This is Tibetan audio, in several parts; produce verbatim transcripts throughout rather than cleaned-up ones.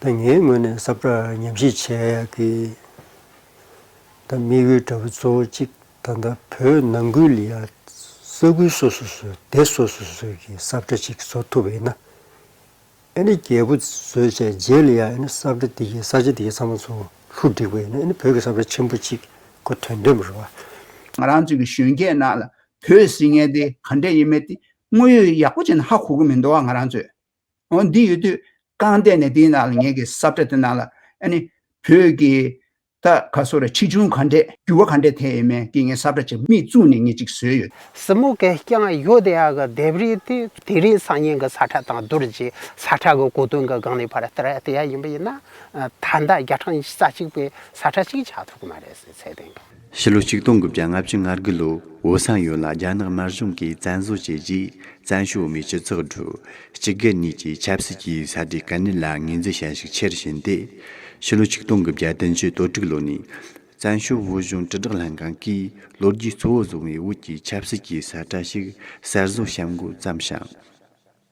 ད་ངའི་ངོས་ནས་ས་བཀྲ་ཉམས་ཞིབ་བྱེད་ཡག་གི་ད་དམིགས་ཡུལ་འདྲ་བོ་གཙོ་བོ་གཅིག་ད་ལྟ་བོད་ནང་ཁུལ་ལ་ཡ་ས་ཁུལ་སོ་སོ་སོའི་སྡེ་སོ་སོ་སོའི་གི་ས་བཀྲ་ཅིག་བཟོ་ཐུབ་པ་ཡིན་ན། ཨ་ནི་རྒྱལ་པོ་བཟོས་བྱས་རྗེས་ལ་ཡ་ཨ་ནི་ས་བཀྲ་དེ་གི་ས་ཆ་དེ་གི་ཚང་མ་ཚོ་ལྷུ་བསྒྲིགས་པ་ཡིན་ན་ཨ་ནི་བོད་ཀྱི་ས་བཀྲ་ཆེན་པོ་གཅིག་ཁོ་དོན་དོན་པ་རེད་བ། ང་རང་ཚོའི་གི་གཞོན་སྐྱེས་ནང་ལ་བོད་ཟེར་མཁན་དེ་ག་འདྲས་ཡིན་མིན་དེ་དངོས་ཡོད་ཡག་པོ་བྱས་ནས་ཧ་གོ་གི་མི་འདུག་བ། ང་རང་ཚོས། འོ་འདི་ཡོད་དུས་རྐང་བལྟས་ནས་འདིའི་ནང་ལ་ངས་ཀྱི་ས་བཀྲ་དེ་ནང་ལ་ཨ་ནི་བོད་ཀྱི་ད་ག་སོ་རེ་ཆེ་ཆུང་ག་འདྲས་འགྱུར་བ་ག་འདྲས་ཐེབས་ཡོད་མེད་ཀྱི་ངས་ས་བཀྲ་ཅིག་མིག་བཙུམས་ནས་ངས་ཅིག་བཟོས་ཡོད། སྲིན་མོ་གི་རྐྱང་ཡོད་དེ་ཡག་གི་ལྡེབས་རིས་དེ་དེ་རིང་སང་ཉིན་གྱི་ས་ཁྲ་དང་བསྡུར་རྗེས་ས་ཁྲ་གི་གོ་དོན་གྱི་སྒང་ནས་ཕར་བསྟར་ཡ་དེ་ཡ་ཡིན་པ་ཡིན་ན། ད་ལྟ་བརྒྱ་ཕྲག་ཉི་ཤུ་རྩ་གཅིག་པའི་ས་ཁྲ་ཞིག་ཆགས་ཐུབ་ཀྱི་མ་རེད་ཟེར་ཚད་ལྡན་གྱི། ཕྱི་ལོ་ཆིག་སྟོང་དགུ་བརྒྱ་ལྔ་བཅུ་ང་དགུ་ལོ་བོད་ས་ཡོངས་ལ་རྒྱ་ནག་དམར་གཞུང་གིས་བཙན་བཟོ་བྱས་རྗེས་བཙན་བྱོལ་བོད་མིའི་སྤྱི་ཚོགས་ཁྲོད་སྤྱི་སྒེར་གཉིས་ཀྱི་ཆབ་སྲིད་ཀྱི་ས་བཀྲའི་དཀའ་གནད་ལ་ངོས་འཛིན་བྱ་ཞིག་ཆེར་ཕྱིན་ཏེ། ཕྱི་ལོ་ཆིག་སྟོང་དགུ་བརྒྱ་བདུན་ཅུ་དོན་དྲུག་ལོ་ནས་བཙན་བྱོལ་བོད་གཞུང་དྲིལ་བསྒྲགས་ལྷན་ཁང་གིས་ལོ་རྒྱུས་གཙོ་བོ་བཟུང་བའི་བོད་ཀྱི་ཆབ་སྲིད་ཀྱི་ས་བཀྲ་ཞིག་གསར་བཟོ་བྱ་འགོ་བརྩམས་ཤིང་།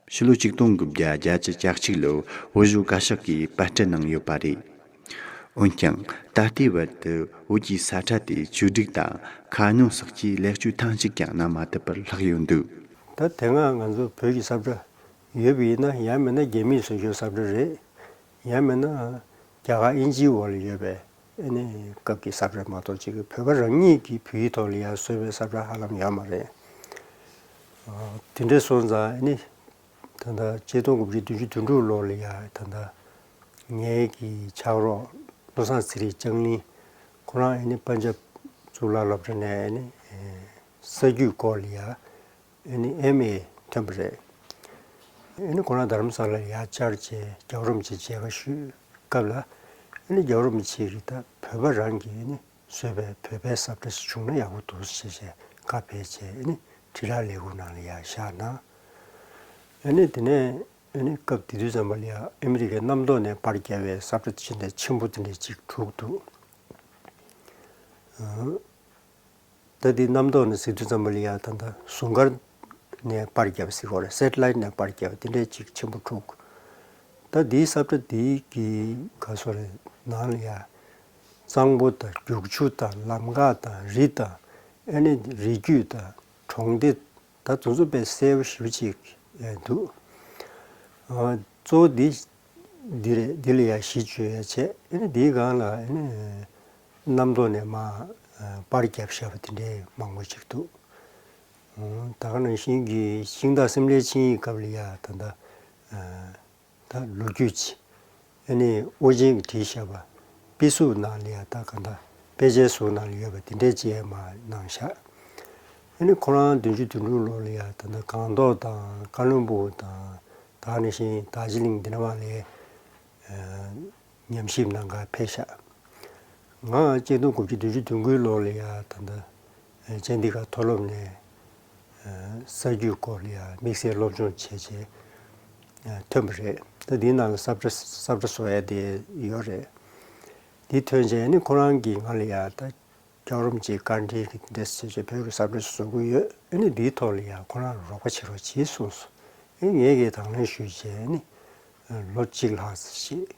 ཕྱི་ལོ་ཆིག་སྟོང་དགུ་བརྒྱ་བརྒྱད་ཅུ་གྱ་གཅིག་ལོར་བོད་བཟོ་བཀའ་ཤག་གིས་པར་སྐྲུན་གནང་ཡོད་པ་རེད། འོན་ཀྱང་ད་ལྟའི་བར་དུ་བོད་ཀྱི་ས་ཁྲ་དེ་བཅོས་སྒྲིག་དང་ཁ་སྣོན་སོགས་ཀྱི་ལེགས་བཅོས་ཐེངས་གཅིག་ཀྱང་གནང་མ་ཐུབ་པར་ལྷག་ཡོད་འདུག་ད་དེ་སྔ་ང་ཚོ་བོད་ཀྱི་ས་ཁྲ་ཡོད་པ་ཡིན་ན་ཡང་མིན་ན་རྒྱ་མིས་བཟོས་ཡོད་ས་ཁྲ་རེད། ཡང་མིན་ན་རྒྱ་གར་དབྱིན་ཇིའི་འོག་ལ་ཡོད་པའི་ཨ་ནི་སྐབས་ཀྱི་ས་ཁྲ་མ་གཏོགས་ཅིག་བོད་པ་རང་ཉིད་ཀྱིས་བོད་ཡིག་ཐོག་ལ་ཡང་བཟོས་པའི་ས་ཁྲ་ཧ་ལམ་ཡོད་མ་རེད། དེ་འདྲ་སོང་ཙང་ཨ་ནི་ད་ལྟ་ཆིག་སྟོང་དགུ་བརྒྱ་བདུན་ཅུ་དོན་དྲུག་ལོ་ལ་ཡང་ད་ལྟ་ངའི་གི་ཕྱག་རོགས་བློ་བཟང་ཚེ་རིང་ལྕང་གླིང་ཁོ་རང་ཨ་ནི་པན་ཇབ་གཙུག་ལག་སློབ་གྲྭ་ནས་ཨ་ནི་ས་རྒྱུས་སྐོར་ལ་ཡང་ཨ་ནི་ཨེམ་ཨེ་ཐོན་པ་རེད། ཨ་ནི་ཁོ་རང་རྡ་རམ་ས་ལར་ཡར་བཅར་བྱས་རྒྱལ་བ་རིན་པོ་ཆེ་མཇལ་ཁ་ཞུས་སྐབས་ལ་ཨ་ནི་རྒྱལ་བ་རིན་པོ་ཆེ་གིས་ད་བོད་པ་རང་གིས་ཨ་ནི་བཟོས་པའི་བོད་པའི་ས་བཀྲ་ཞིག་བྱུང་ན་ཡག་པོ་འདུག་ཟེར་བྱས་བཀའ་ཕེབས་བྱས་ཨ་ནི་དྲིལ་བསྒྲགས་ལས་ཁུངས་ནང་ལ་ཡར་བཞག་གནང་། ཨ་ནི་དེ་ནས་ཨ་ནི་སྐབས་དེ་དུས་ཙམ་པ་ལ་ཡང་ཨ་མི་རི་ཀའི་གནམ་ཐོག་ནས་པར་བརྒྱབ་པའི་ས་བཀྲ་ཅི་འདྲ་ཆེན་པོ་དེ་འདྲ་ཅིག་གྲུབ་འདུག་ད་འདི་གནམ་ཐོག་ནས་ཟེར་དུས་ཙམ་པ་ལ་ཡང་ད་ལྟ་ཟུང་སྒར་ནས་པར་བརྒྱབ་ཟེར་དགོས་རེད། སེ་ཊི་ལའིཊ་ནས་པར་བརྒྱབ་དེ་འདྲས་ཅིག་ཆེན་པོ་འཁྲུག་ད་འདིའི་ས་བཀྲ་འདི་གི་ག་སོ་རེད་ནང་ལ་ཡང་གཙང་པོ་དང་རྒྱུག་ཆུ་དང་ལམ་ཁ་དང་རི་དང་ཨ་ནི་རི་རྒྱུད་དང་གྲོང་སྡེ་ད་དེ་ཚོ་དཔེ་གསལ་པོ་ཞེ་པོ་ཅིག་འདུག་གཙོ་བོ་འདི་འདི་རེད། འདི་ལ་ཡང་གཞི་བཅོལ་ཡ་བྱས་ཨ་ནི་འདིའི་སྒང་ལ་ཨ་ནི། གནམ་ཐོག་ནས་མར་པར་བརྒྱབ་བཞག་པ་དེ་འདྲའི་མང་པོ་ཅིག་འདུག་ད་ག་ནང་བཞིན་གྱི་ཤིང་སྟག་སེམས་ལས་ཆིངས་ཡིག་སྐབས་ལ་ཡ་ད་ལྟ་ད་ལོ་རྒྱུས་ཅིག་ཨ་ནི་ཨོ་རྒྱན་གྱིས་བྲིས་བཞག་པ་དཔེ་གཟུགས་ནང་ལ་ཡ་ད་ག་ད་དཔེ་ཆའི་གཟུགས་ནང་ལ་ཡོད་པ་དེ་འདྲའི་ཅིག་མར་གནང་བཞག་ཨ་ནི་ཁོ་རང་བདུན་ཅུ་དོན་དྲུག་ལོ་ལ་ཡ་ད་ལྟ་སྒང་ཏོག་དང་ཀ་བློན་སྦུག་དང་ད་ག་ནང་བཞིན་དར་ཇི་ལིང་འདི་འདྲ་བ་ལ་ཡ། ཉམས་ཞིབ་གནང་གར་ཕེབས་ཤག་ང་ཆིག་སྟོང་དགུ་བརྒྱ་བདུན་ཅུ་དོན་དགུའི་ལོ་ལ་ཡ་ད་ལྟ་ཅན་ཌི་གྷར་མཐོ་སློབ་ནས་ས་རྒྱུས་སྐོར་ལ་ཡ་དམིགས་བསལ་སློབ་སྦྱོང་བྱས་བྱས་ཐོན་པ་རེད། ད་འདིའི་ནང་ལ་ས་བཀྲ་ས་བཀྲ་བཟོ་ཡ་དེ་ཡོད་རེད། འདི་ཐོན་བྱས་ནི་ཁོ་རང་གིས་ང་ལ་ཡ་ད་རྒྱལ་བ་རིན་པོ་ཆེའི་བཀའ་དྲིན་གྱིས་འདི་འདྲ་བྱས་བྱས་བོད་ཀྱི་ས་བཀྲ་བཟོ་གི་ཡོད། ཨ་ནི་འདིའི་ཐོག་ལ་ཡ་ཁོ་རང་ལ་རོགས་པ་བྱེད་རོགས་བྱེད་གསུངས་སོང་། ཨ་ནི་ངས་ཀྱིས་དང་ལེན་ཞུས་བྱས་ནི་ལོ་གཅིག་ལྷག་ཙམ་ཞིག་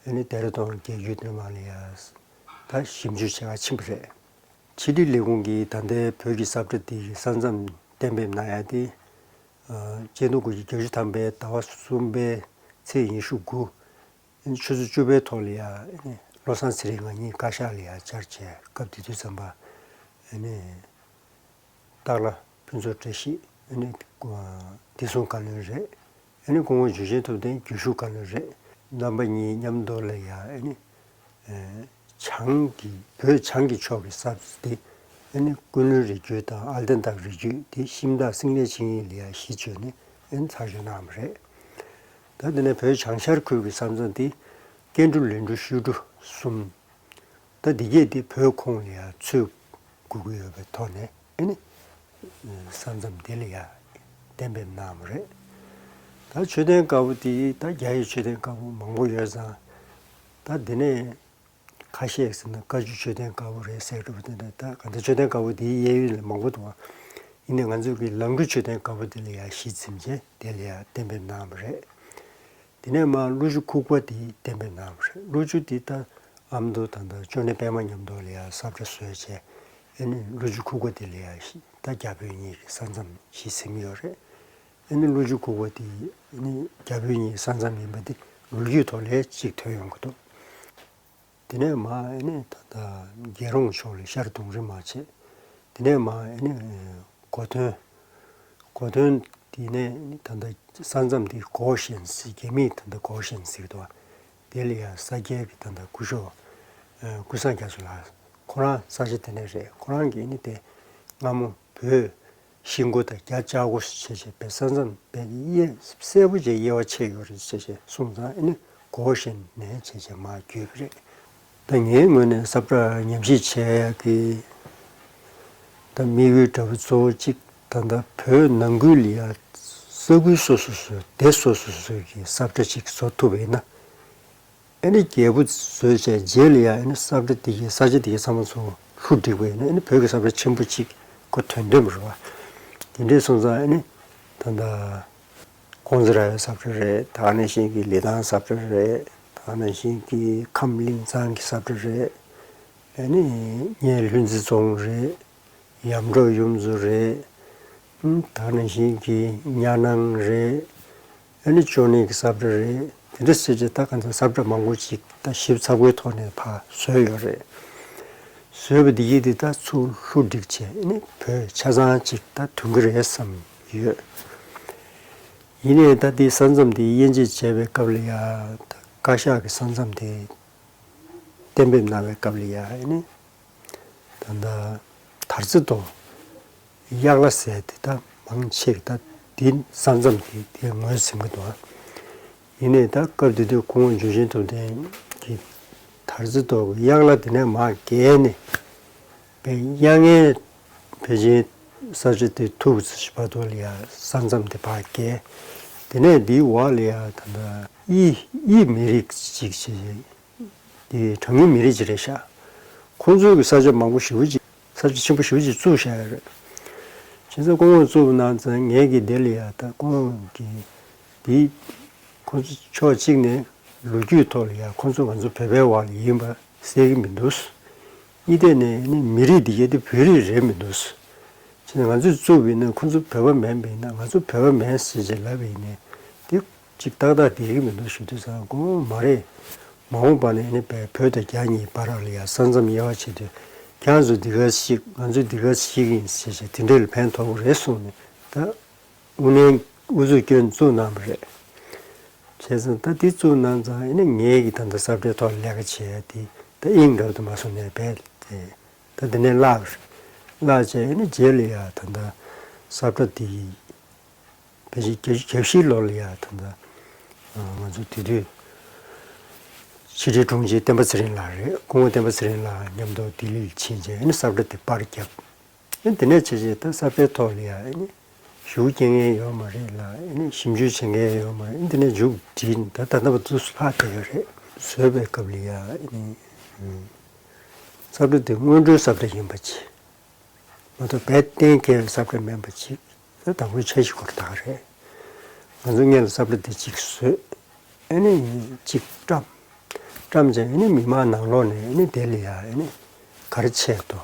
ཨ་ནི་ལྡེ་ར་ལྡུན་རྒྱལ་རྒྱུད་འདྲ་མ་ལ་ཡ་ད་ཞིབ་འཇུག་བྱེད་ག་ཕྱིན་པ་རེད། ཕྱི་དྲིལ་ལས་ཁུངས་ཀྱིས་ད་ལྟའི་བོད་ཀྱི་ས་བཀྲ་དེ་ཡི་ས་མཚམས་གཏན་འབེབས་གནང་ཡ་དེ་ཆིག་སྟོང་དགུ་བརྒྱ་བརྒྱད་ཅུ་ཐམ་པའི་ཟླ་བ་གསུམ་པའི་ཚེས་ཉི་ཤུ་དགུ་ཆུ་ཚོད་བཅུ་པའི་ཐོག་ལ་ཡ་བློ་བཟང་ཚེ་རིང་ང་གཉིས་བཀའ་ཤག་ལ་ཡ་བཅར་བྱས་སྐབས་དེ་དུས་ཙམ་པ་ཨ་ནི། སྟག་ལྷ་ཕུན་ཚོགས་བཀྲ་ཤིས་ཨ་ནི་བདེ་སྲུང་བཀའ་བློན་རེད། ཨ་ནི་སྐུ་ངོ་འཇུ་ཆེན་ཐུབ་བསྟན་རྒྱུད་ཞུགས་བཀའ་བློན་རེད། རྣམ་པ་གཉིས་མཉམ་དུ་ལ་ཡ་ཨ་ནི་བྱང་གི་བོད་བྱང་གི་ཕྱོགས་ཀྱི་ས་དེ་ཨ་ནི་ཀུན་ལུན་རི་རྒྱུད་དང་ཨལ་ཏན་ཏབ་རི་རྒྱུད་དེ་ཤིང་སྟག་སེང་ལས་ཆིངས་ཡིག་ལ་ཡ་གཞི་བཅོལ་ནས་ཨ་ནི་ཚར་གཅོད་གནང་བ་རེད། ད་དེ་ནས་བོད་བྱང་ཤར་ཁུལ་གྱི་ས་མཚམས་དེ་ཀེན་ཀྲུ་ལན་ཀྲུ་ཤུ་ཀྲུ་གསུམ། ད་འདི་གས་དེ་བོད་ཁོངས་ལ་ཡང་ཚུད་དགོས་ཀྱི་ཡོད་པའི་ཐོག་ནས་ཨ་ནི་ས་མཚམས་དེ་ལ་ཡང་གཏན་འབེབས་གནང་བ་རེད། ད་མཆོད་རྟེན་དཀར་པོ་དེ་ད་རྒྱ་ཡི་མཆོད་རྟེན་དཀར་པོ་མང་པོ་ཡོད་ཙང་ད་འདི་ནས་ཁ་ཤས་ཟེར་ན་བཀའ་བརྒྱུད་མཆོད་རྟེན་དཀར་པོ་རེད་ཟེར་འགྲོ་བ་དེ་འདྲ། ད་ག་འདྲ་མཆོད་རྟེན་དཀར་པོ་དེའི་གཡས་གཡོན་ལ་མང་པོ་འདུག་བ། ཡིན་ནའི་ང་ཚོ་གི་ལང་ཀྲུའུ་མཆོད་རྟེན་དཀར་པོ་དེ་ལ་ཡང་གཞི་འཛིན་བྱས་དེ་ལ་ཡང་གཏན་འབེབས་གནང་བ་རེད། དེ་ནས་མར་ཀླུ་ཆུ་ཁུག་པ་དེ་གཏན་འབེབས་གནང་བ་རེད། ཀླུ་ཆུ་དེ་ད་ཨ་མདོ་ད་ལྟ་ཅོ་ནེ་པད་མ་མཉམ་དུ་ལ་ཡ་ས་ཁྲ་བཟོས་བྱས། ཨ་ནི་ཀླུ་ཆུ་ཁུག་པ་དེ་ལ་ཡ་ཤི་ད་རྒྱ་བོད་གཉིས་ཀྱི་ས་མཚམས་ཤིག་ཟིན་ཡོད་རེད། ཨ་ནི་ཀླུ་ཆུ་ཁུག་པ་དེ་ཨ་ནི་རྒྱ་བོད་གཉིས་ས་མཚམས་ཡིན་པ་དེ་ལོ་རྒྱུས་ཐོག་ལས་གཅིག་ཐོན་ཡོང་གི་འདུག་དེ་ནས་མར་ཨ་ནི་ད་ལྟ་རྒྱལ་རོང་ཕྱོགས་ལ་ཤར་དུང་རི་མར་བྱས། དེ་ནས་མར་ཨ་ནི་གོ་ཐོན། གོ་ཐོན་དེ་ནས་ཨ་ནི་ད་ལྟ་ས་མཚམས་དེ་གོ་ཞན་ཟེར། རྒྱ་མིས་ད་ལྟ་གོ་ཞན་ཟེར་གི་འདུག་དེ་ལ་ཡ་ས་སྐྱའི་གི་ད་ལྟ་སྐུ་ཞབས་ཀུན་བཟང་རྒྱ་མཚོ་ལགས། ཁོ་རང་ས་ཆ་དེ་ནས་རེད། ཁོ་རང་གིས་ཨ་ནི་དེ་སྔ་མོ་བོད་ཤིང་ཀུ་དང་རྒྱ་ལྕགས་ཀུ་ཟེར་བྱས་བྱས་པའི་ས་མཚམས་བྱས་ཏེ་གསལ་པོ་བྱས་དབྱེ་བ་ཕྱེ་ཡོད་རེད་ཟེར་བྱས་གསུངས་ཙང་། ཨ་ནི་གོ་ཞན་ནས་བྱས་བྱས་མར་བརྒྱུད་པ་རེད། ད་ངའི་ངོས་ནས་ས་བཀྲ་ཉམས་ཞིབ་བྱེད་ཡག་གི་ད་དམིགས་ཡུལ་འདྲ་པོ་གཙོ་བོ་གཅིག་ད་ལྟ་བོད་ནང་ཁུལ་ལ་ཡ་ས་ཁུལ་སོ་སོ་སོའི་སྡེ་སོ་སོ་སོའི་གི་ས་བཀྲ་གཅིག་བཟོ་ཐུབ་པ་ཡིན་ན། ཨ་ནི་རྒྱས་པོ་བཟོས་བྱས་རྗེས་ལ་ཡ་ཨ་ནི་ས་བཀྲ་དེ་གའི་ས་ཆ་དེ་གའི་ཚང་མ་ཚོ་ལྷུ་བསྒྲིགས་པ་ཡིན་ན། ཨ་ནི་བོད་ཀྱི་ས་བཀྲ་ཆེན་པོ་གཅིག་ཁོ་ཐོན་འདོད་མ་རེད་བ། དེ་འདྲས་སོང་ཙང་ཨ་ནི་ད་ལྟ་ཀོང་ཙེ་ར་བའི་ས་བཀྲ་རེད། ད་ག་ནང་བཞིན་གྱི་ལི་ཐང་ས་བཀྲ་རེད། ད་ག་ནང་བཞིན་གྱི་ཁམས་གླིང་ཚང་གི་ས་བཀྲ་རེད། ཨ་ནི་ངའི་ལྷུན་རྩེ་རྫོང་རེད། ཡམ་འབྲོག་ཡུམ་ཚོ་རེད། ཨུམ། ད་ག་ནང་བཞིན་གྱི་གཉའ་ནང་རེད། ཨ་ནི་ཅོ་ནེ་གི་ས་བཀྲ་རེད། དེ་འདྲ་ཟེར་བྱས་ད་ག་ཚོད་ས་བཀྲ་མང་པོ་ཅིག་ད་ཞིབ་ཚགས་པོའི་ཐོག་ནས་ཕར་བཟོས་ཡོད་རེད། བཟོས་པ་འདི་གིས་འདི་ད་ཚུར་ལྷུ་བསྒྲིགས་བྱས། ཨ་ནི་བོད་ཆ་ཚང་ཅིག་ད་ཐོན་གྱི་རེད་བསམ་ཡོད། ཡིན་ནའི་ད་འདི་ས་མཚམས་འདི་དབྱེ་འབྱེད་བྱས་པའི་སྐབས་ལ་ཡ་ད་བཀའ་ཤག་གི་ས་མཚམས་དེ་གཏན་འབེབས་གནང་བའི་སྐབས་ལ་ཡ་ཨ་ནི་ད་ལྟ་དར་རྩེ་མདོ་གཡག་ལ་ཟེར་དེ་ད་མང་ཆེ་ད་དེ་ས་མཚམས་དེ་དེ་ངོས་ཟིན་གྱི་འདུག་ཡིན་ནའི་ད་སྐབས་དེ་དུས་སྐུ་ངོ་འཇུ་ཆེན་ཐུབ་བསྟན་གྱིས་དར་རྩེ་མདོ་གི་གཡག་ལ་དེ་ནས་མར་བརྒལ་ནས་པའི་གཡག་རྔའི་ཕལ་ཆེར་ས་ཆ་དེ་ཐུག་ཙམ་བར་དུ་ལ་ཡ་ས་མཚམས་དེ་ཕར་བརྒལ། དེ་ནས་འདིའི་འོག་ལ་ཡ་ད་ལྟ་དབྱི་དབྱི་མི་རིགས་ཅིག་བྱས། དེ་གྲངས་ཉུང་མི་རིགས་ཅིག་རེད་ཤག་ཁོང་ཚོའི་གི་ས་ཆ་མང་པོ་ཞེ་པོ་ཅིག་ས་ཆ་ཆེན་པོ་ཞེ་པོ་ཅིག་བཙུགས་བཞག་ཡོད་རེད། བྱས་ཙང་སྐུ་ངོ་བཙུགས་པ་ནང་ཙང་ངས་གི་དེ་ལ་ཡ་ད་སྐུ་ངོ་གི་དེ་ཁོང་ཚོ་ཕྱོགས་གཅིག་ནས་ལོ་རྒྱུས་ཐོག་ལ་ཡ་ཁོང་ཚོ་ང་ཚོ་བོད་པའི་འོག་ལ་ཡིན་པ་གསལ་གི་མི་འདུག་གཉིས་ཐད་ནས་ནི་མི་རིགས་འདི་ག་དེ་བོད་རིགས་རེད་མི་འདུག་བྱས་ཙང་ང་ཚོས་བཙུགས་པ་ཡིན་ན་ཁོང་ཚོ་བོད་པ་མིན་པ་ཡིན་ན། ང་ཚོ་བོད་པ་མིན་ཟེར་བྱས་ལབ་པ་ཡིན་ནའི་དེ་གཅིག་ཏག་ཏག་བསྡད་ཀྱི་མི་འདུག་ཞུ་དུས་ཙང་། ཁོང་མ་རེད། མ་འོངས་པ་ནས་ནི་བོད་བོད་དང་རྒྱ་གཉིས་བར་ལ་ཡ་ས་མཚམས་དབྱེ་བ་ཕྱེ་དུས་ཁྱེད་ཚོ་འདི་ག་ཞིག་ང་ཚོ་འདི་ག་ཞིག་ཡིན་ཟེར་བྱས་དེ་འདྲ་ལ་ཕན་ཐོགས་ཀྱི་རེད་གསུངས་ནས་ད་དབུ་ནན་ཨུ་ཚུགས་སྐྱོན་བཙུགས་གནང་བ་རེད། བྱས་ཙང་ད་འདི་བཙུགས་གནང་ཙང་ཨ་ནི་ངས་ཀྱི་ད་ལྟ་ས་བཀྲའི་ཐོག་ལས་ཀ་བྱས་དེ་ད་དབྱིངས་འགྲོ་དུ་མ་སོང་ནས་བས་ཏེ། ད་དེ་ནས་བརླག་བརླག་བྱས་ཨ་ནི་རྗེས་ལ་ཡ་ད་ལྟ་ས་བཀྲ་དེ་ཕལ་ཆེར་བརྒྱད་ཅུ་གྱ་བཞི་ལོ་ལ་ཡ་ད་ལྟ་ང་ཚོ་དེ་དུས་ཕྱི་དྲིལ་དྲུང་ཆེ་བསྟན་པ་ཚེ་རིང་ལགས་རེད། སྐུ་ངོ་བསྟན་པ་ཚེ་རིང་ལགས་མཉམ་དུ་ལྡི་ལིར་ཕྱིན་བྱས་ཨ་ནི་ས་བཀྲ་དེ་པར་བརྒྱབ། ཨ་ནི་དེ་ནས་བྱས་བྱས་ད་ས་བཀྲའི་ཐོག་ལ་ཡ་ཨ་ནི་ཞུ་སྐྱེལ་མཁན་ཡོད་མ་རེད་ལ། ཨ་ནི་ཞིབ་འཇུག་བྱེད་མཁན་ཡོད་མ་རེད། ཨ་ནི་དེ་ནས་མཇུག་བསྒྲིལ་ནས་ད་ད་ལྟ་བར་དུ་ལྷག་བསྡད་ཡོད་རེད། བཟོས་པའི་སྐབས་ལ་ཡ་ཨ་ནི་ས་བཀྲ་དེ་སྔོན་འགྲོའི་ས་བཀྲ་ཡིན་པ་ཅིག་མ་གཏོགས་རྦད་གཏན་འཁེལ་བའི་ས་བཀྲ་མིན་པ་ཅིག་ད་དང་པོའི་འཆར་གཞི་སྐོར་ད་ག་རེད། ང་ཚོ་སྔོན་ལ་ས་བཀྲ་དེ་གཅིག་བཟོས། ཨ་ནི་གཅིག་བཀྲམ། བཀྲམ་བྱས་ཨ་ནི་མི་མང་ནང་ལོགས་ནས་ཨ་ནི་དེ་ལ་ཡ་ཨ་ནི་ག་རེ་ཆད་འདུག་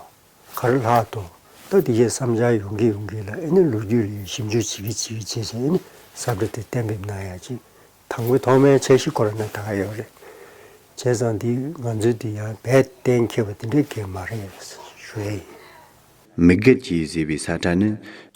ག་རེ་ལྷག་འདུག་ད་དེ་གའི་བསམ་འཆར་ཡོང་གི་ཡོང་གི་ལ་ཨ་ནི་ལོ་རྒྱུས་ལ་ཞིབ་འཇུག་བྱེད་ཀྱི་བྱེད་ཀྱི་བྱས་བྱས་ཨ་ནི་ས་བཀྲ་དེ་གཏན་འབེབས་གནང་ཡ་ཅིག་དང་པོའི་ཐོག་མའི་འཆར་གཞི་སྐོར་ནས་ད་ག་ཡོད་རེད། བྱས་ཙང་འདི་ང་ཚོའི་འདི་ཡང་རྦད་གཏན་འཁེལ་བ་དེ་འདྲའི་གང་མ་རེད་ཞུ་ཡ་ཡིན། མི་སྒེར་གྱིས་བཟོས་པའི་ས་ཁྲ་ནི་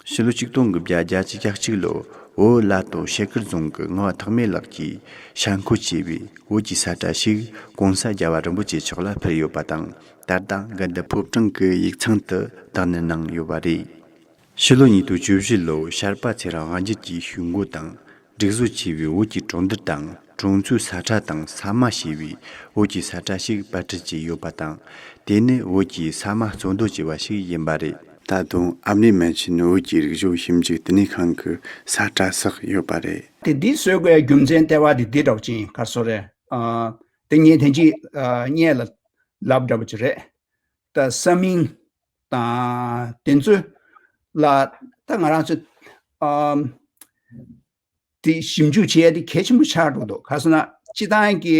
ཕྱི་ལོ་ཆིག་སྟོང་དགུ་བརྒྱ་བརྒྱད་ཅུ་གྱ་གཅིག་ལོ་བོད་ལ་སྟོད་ཤེལ་དཀར་རྫོང་གི་ངག་དབང་ཐོགས་མེད་ལགས་ཀྱིས་ཞལ་འཁོད་བྱས་པའི་བོད་ཀྱི་ས་ཁྲ་ཞིག་གོང་ས་རྒྱལ་བ་རིན་པོ་ཆེ་མཆོག་ལ་ཕུལ་ཡོད་པ་དང་། ད་ལྟ་དགའ་ལྡན་ཕོ་བྲང་གི་ཡིག་ཚང་དུ་བདག་གཉེར་གནང་ཡོད་པ་རེད། ཕྱི་ལོ་ཉིས་སྟོང་བཅུ་བཞི་ལོར་ཤར་པ་ཚེ་རིང་དབང་རྒྱལ་གྱིས་ཞུ་འགོ་དང་སྒྲིག་བཟོ་བྱས་པའི་བོད་ཀྱི་གྲོང་རྡལ་དང་གྲོང་ཚོའི་ས་ཁྲ་དང་ས་དམའ་ཞེས་པའི་བོད་ཀྱི་ས་ཁྲ་ཞིག་པར་སྐྲུན་བྱས་ཡོད་པ་དང་། དེ་ནི་བོད་ཀྱི་ས་དམའ་གཙོ་འདོད་བྱས་པ་ཞིག་ཡིན་པ་རེད། ད་དུང་ཨ་མྱེས་མན་ཆད་བོད་ཀྱི་རིག་གཞུང་ཞིབ་འཇུག་ལྟེ་གནས་ཁང་གི་ས་ཁྲ་བསགས་ཡོད་པ་རེད། དེ་འདི་བཟོ་དགོས་རྒྱུ་མཚན་ལྟེ་བ་དེ་འདི་འདྲ་བོ་ཅིག་ཡིན། ག་རེ་ཟེར་རེད། ཨ། དེ་ངས་དེ་ཅིག་ཨ། སྔོན་ལ་ལབ་འདྲ་བོ་ཅིག་རེད། ད་ས་མིང་དང་དེ་ཚོ་ལ་ད་ང་རང་ཚོ་ཨམ། དེ་ཞིབ་འཇུག་བྱེད་ཡ་དེ་གལ་ཆེན་པོ་ཆགས་འགྲོ་འདུག་ག་ཟེར་ན་སྤྱི་བཏང་གི་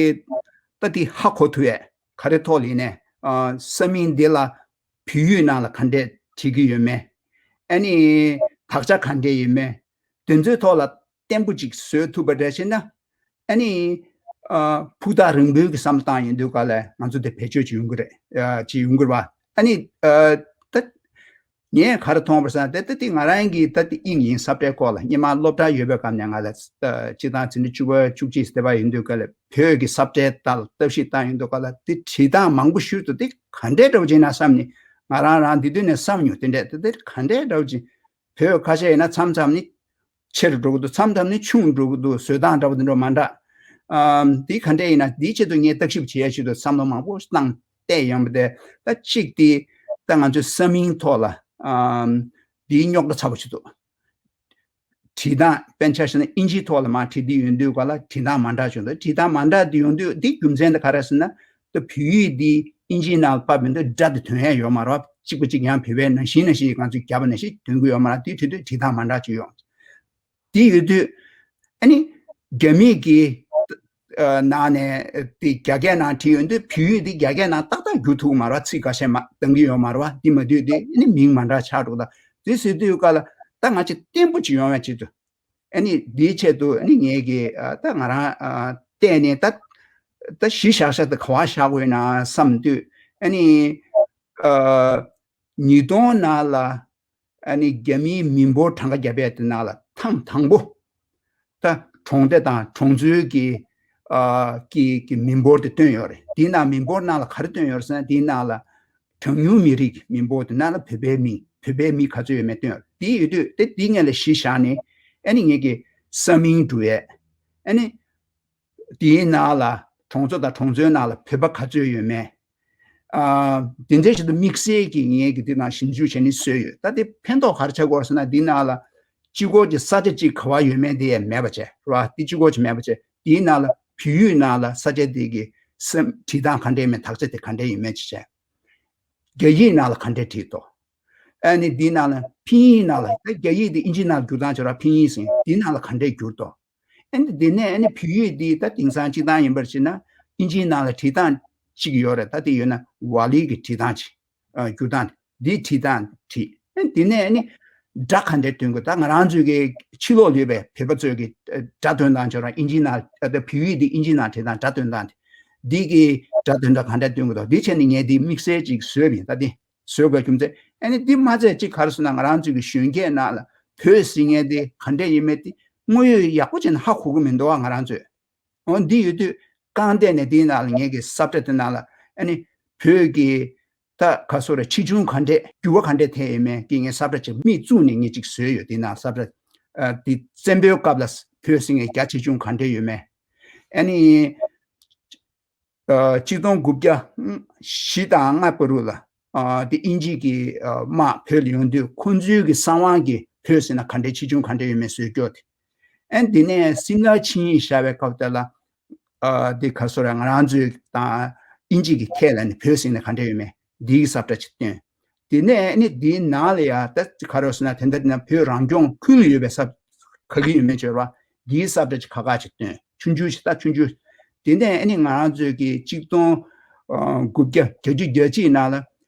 ད་དེ་ཧ་གོ་ཐུབ་ཡས་ག་རེ་ཐོག་ལ་ཡིན་ནའི་ས་མིང་འདི་ལ་བོད་ཡིག་ནང་ལ་ག་འདྲས་བྲིས་ཀྱི་ཡོད་མེད། ཨ་ནི་དག་ཆ་ག་འདྲས་ཡོད་མེད། དེ་ཚོའི་ཐོག་ལ་བརྟན་པོ་ཅིག་བཟོས་ཐུབ་པ་འདྲ་བྱས་ན། ཨ་ནི། ཨ། ཕུགས་ཐག་རིང་པོའི་གི་བསམ་བློ་བཏང་ཡོང་དུས་ག་ལ་ང་ཚོ་དེ་བེད་སྤྱོད་ཅིག་ཡོང་གི་རེད། ཨ། ཅིག་ཡོང་གི་རེད་བ། ཨ་ནི། ཨ། ད། ངས་ག་རེ་མཐོང་བ་ཟེར་ན་དེ་ད་དེ་ང་རང་གི་ད་དེ་དབྱིངས་ཡིན། ས་བཀྲའི་སྐོར་ལ་སྔོན་མ་སློབ་གྲྭ་ཡོད་པའི་སྐབས་ནས་ང་ལ་ཨ། སྤྱིར་བཏང་འཛིན་གྲྭ་བཅུ་པ་བཅུ་གཅིག་དེ་པ་ཡིན་དུས་ག་ལ་བོད་ཀྱི་ས་བཀྲའི་ཐད་ལ་ལྟ་ཞིབ་བཏང་ཡོང་དུས་ག་ལ་དེ་བྲིས་སྟངས་མང་པོ་ཞིག་ཏུ་དེ་ག་འདྲའི་འདྲ་བོ་ཅིག་ན་བསམ་ནས་ང་རང་རང་དེ་དུས་ནས་བསམ་མྱོང་། དེ་འདྲས་དེ་དེ་ག་འདྲའི་འདྲ་བོ་ཅིག་བོད་ཁ་ཤས་ཡིན་ན་མཚམས་མཚམས་ནི་ཆེ་རུ་འགྲོ་གི་འདུག་མཚམས་མཚམས་ནི་ཆུང་རུ་འགྲོ་གི་འདུག་བཟོ་སྟངས་འདྲ་བོ་དེ་འདྲ་མ་འདྲ། ཨམ། དེ་ག་འདྲས་ཡིན་ན་དེའི་ཆེད་དུ་ངས་བརྟག་ཞིབ་བྱེད་ཡ་ཆེད་དུ་བསམ་བློ་མང་པོ་བཏང་བལྟས་ཡོང་བ་དེ། ད་གཅིག་དེ་ད་ང་ཚོའི་ས་མིང་ཐོག་ལ་ཨམ། དེའི་རྙོག་དྲ་ཚ་པོ་ཞིག་འདུག་བྲིས་སྟངས་དཔེར་ན་ཆ་བཞག་ན་ཨིན་ཇིའི་ཐོག་ལ་མར་བྲིས་དུས་ཡོང་དུས་ག་ལ་བྲིས་སྟངས་མ་འདྲ་བྱུང་འདུག་བྲིས་སྟངས་མ་འདྲ་དེ་ཡོང་དུས་དེ་རྒྱུ་མཚན་དེ་ག་རེ་ཟེར་ན། ད་བོད་ཡིག་འདི་ཨིན་ཇིའི་ནང་ཕབ་ཡོང་དུས་སྒྲ་དེ་ཐོན་ཡ་ཡོད་མ་རེད་བ། གཅིག་པ་གཅིག་ཡང་བོད་པའི་ནང་བཞིན་ནང་བཞིན་ང་ཚོས་བརྒྱབ་པ་ནང་བཞིན་ཐོན་གྱི་ཡོད་མ་རེད། དེ་བྲིས་དུས་བྲིས་སྟངས་མ་འདྲ་ཅིག་ཡོང་། དེ་ཡོད་དུས་ཨ་ནི་རྒྱ་མིས་ཀྱི་ཨ། ནང་ནས་དེ་རྒྱ་སྐད་ནང་བྲིས་ཡོང་དུས་བོད་ཡིག་འདི་རྒྱ་སྐད་ནང་ཏག་ཏག་བསྒྱུར་ཐུབ་མ་རེད་བ། ཚིག་ཁ་ཤས་མ་འདང་གི་ཡོད་མ་རེད་བ། འདི་མ་དུས་དེ་ཨ་ནི་མིང་མ་འདྲ་ཆགས་འགྲོ། ད་དེ་ཟེར་དུས་ག་ལ་ད་ང་ཚོ་བརྟན་པོ་ཅིག་ཡོང་བའི་ཆེད་དུ། ཨ་ནི་འདིའི་ཆེད་དུ་ཨ་ནི་ངས་ཀྱི་ཨ། ད་ང་རང་ཨ། བལྟས་ནས་ད་ད་གཞི་བཞག་བཞག་ད་ག་བ་བཞག་དགོས་ན་བསམ་དུས་ཨ་ནི་ཨ། ཉིས་སྟོང་ནང་ལ་ཨ་ནི་རྒྱ་མིའི་མི་འབོར་གྲངས་ཀ་བརྒྱབ་པའི་དེ་ནང་ལ་ཐེངས་དང་པོ་ད་གྲོང་སྡེ་དང་གྲོང་ཚོའི་གི་ཨ། གི་གི་མི་འབོར་དེ་བཏོན་ཡོད་རེད། དེའི་ནང་མི་འབོར་ནང་ལ་ག་རེ་བཏོན་ཡོད་རེད་ཟེར་ན། དེའི་ནང་ལ་གྲངས་ཉུང་མི་རིགས་མི་འབོར་དེ་ནང་ལ་བོད་པའི་མི་བོད་པའི་མི་ག་ཚོད་ཡོད་མེད་བཏོན་ཡོད་རེད། དེ་ཡོད་དུས་དེ་དེ་ངས་ལ་གཞི་བཞག་ནས་ཨ་ནི་ངས་ཀྱི་ས་མིང་འབྲི་ཡས། ཨ་ནི་དེའི་ནང་ལ་གྲོང་ཚོ་དང་གྲོང་ཚོའི་ནང་ལ་བོད་པ་ག་ཚོད་ཡོད་མེད། ཨ། དེ་འདྲའི་ཆེད་དུ་དམིགས་བསལ་གྱི་ངས་ཀྱི་དེ་ནང་ཞིབ་འཇུག་བྱས་ནས་བཟོས་ཡོད། ད་དེ་ཕན་ཐོགས་ག་རེ་ཆགས་ཀྱི་ཡོད་རེད་ཟེར་ན། དེའི་ནང་ལ་གཅིག་པོ་གི་ས་ཆ་གཅིག་ག་བ་ཡོད་མེད་དེ་ཡང་མེད་པ་བྱས་རེད་བ། དེ་གཅིག་པོ་གཅིག་མེད་པ་བྱས། དེའི་ནང་ལ་བོད་ཡིག་ནང་ལ་ས་ཆ་དེ་གི་ས་བྲིས་སྟངས་ག་འདྲས་མེད། དག་ཆ་དེ་ག་འདྲས་ཡོད་མེད་ཅིག་བྱས། རྒྱ་ཡིག་ནང་ལ་ག་འདྲས་བྲིས་འདུག་ཨ་ནི་དེའི་ནང་ལ་ཕིན་ཡིག་ནང་ལ། ད་རྒྱ་ཡིག་དེ་ཨིན་ཇི་ནང་ལ་བསྒྱུར་སྟངས་བྱས་རེད་བ། ཕིན་ཡིག་ཟེར་དེའི་ནང་ལ་ག་འདྲས་བསྒྱུར་འདུག་ཨ་ནི་དེ་ནས་ཨ་ནི་བོད་ཡིག་འདི་ད་དེང་སང་སྤྱིར་བཏང་ཡིན་པར་བྱས་ན་ཨིན་ཇིའི་ནང་ལ་བྲིས་སྟངས་གཅིག་ཡོད་རེད། ད་དེ་ཡོད་ན་ཝ་ལི་གི་བྲིས་སྟངས་གཅིག་ཨ། བསྒྱུར་སྟངས་འདི་བྲིས་སྟངས་བྲིས། ཨ་ནི་དེ་ནས་ཨ་ནི་སྒྲ་ག་འདྲས་འདོན་དགོས། ད་ང་རང་ཚོའི་གི་ཕྱི་ལོགས་ལ་ཡོད་པའི་བོད་པ་ཚོའི་གི་སྒྲ་འདོན་སྟངས་ཁྱོད་རང་ཨིན་ཇིའི་ནང་ད་བོད་ཡིག་འདི་ཨིན་ཇིའི་ནང་བྲིས་སྟངས་སྒྲ་འདོན་སྟངས་དེ་འདི་གི་སྒྲ་འདོན་སྟངས་ག་འདྲས་འདོན་དགོས་དང་། འདི་བྱས་ནས་ངས་འདི་དམིགས་བསལ་ཅིག་བཟོས་པ་ཡིན། ད་འདི་བཟོ་དགོས་རྒྱུ་མཚན་ཨ་ནི་འདི་མ་ཚད་ཅིག་ག་རེ་ཟེར་ན། ང་རང་ཚོའི་གི་གཞོན་སྐྱེས་ནང་ལ་བོད་ཟེར་མཁན་དེ་ག་འདྲས་ཡིན་མིན་དེ་དངོས་ཡོད་ཡག་པོ་བྱས་ནས་ཧ་གོ་གི་མི་འདུག་བ། ང་རང་ཚོས། འོ་འདི་ཡོད་དུས་རྐང་སྟེགས་ནས་འདིའི་ནང་ལ་ངས་ཀྱི་ས་བཀྲ་དེ་ནང་ལ་ཨ་ནི་བོད་ཀྱི་ད་ག་སོ་ར་ཆེ་ཆུང་ག་འདྲས་འགྱུར་བ་ག་འདྲས་ཐེབས་ཡོད་མེད་ཀྱི་ངས་ས་བཀྲ་ཅིག་མིག་བཙུམ་ནས་ངས་ཅིག་བཟོས་ཡོད། འདིའི་ནང་ས་བཀྲ་ཨ། འདི་བཙན་པོའི་སྐབས་ལ་བོད་ཟེར་མཁན་རྒྱ་ཆེ་ཆུང་ག་འདྲས་ཡོད་མེད། ཨ་ནི་ཨ། གཅིག་སྟོང་དགུ་བརྒྱ་བཞི་དང་ལྔ་བར་དུ་ལ་ཨ། འདི་ཨིན་ཇི་གི་ཨ། དམག་བོད་ལ་ཡོང་དུས་ཁོང་ཚོའི་གི་གསང་བའི་གི་བོད་ཟེར་ན་ག་འདྲས་ཆེ་ཆུང་ག་འདྲས་ཡོད་མེད་བཟོས་སྐྱོར་དེ། ཨ་ནི་འདི་ནས་སིམ་ལ་ཆིངས་ཡིག་བཞག་པའི་སྐབས་དེ་ལ་ཨ། འདི་ག་སོ་ར་ང་རང་ཚོའི་དང་ཨིན་ཇི་གི་ཁ་ལ་ནི་བོད་ཟེར་ན་ག་འདྲས་ཡོད་མེད་འདི་གི་ས་བཀྲ་ཅིག་བཏོན། དེ་ནས་ཨ་ནི་འདིའི་ནང་ལ་ཡ་ད་ག་རེ་ཟེར་ན། དེ་འདྲ་ན་བོད་རང་སྐྱོང་ཁུལ་ཡོད་པའི་ས་ག་གི་ཡོད་མེད་བྱས་ར་འདིའི་ས་བཀྲ་ཅིག་ཁ་ཁ་ཅིག་བཏོན། ཆུང་ཆུང་ཞིག་ད་ཆུང་ཆུང་། དེ་ནས་ཨ་ནི་ང་རང་ཚོའི་གི་གཅིག་སྟོང་དགུ་བརྒྱ་བརྒྱད་ཅུ་གྱ་གཅིག་ནང་ལ་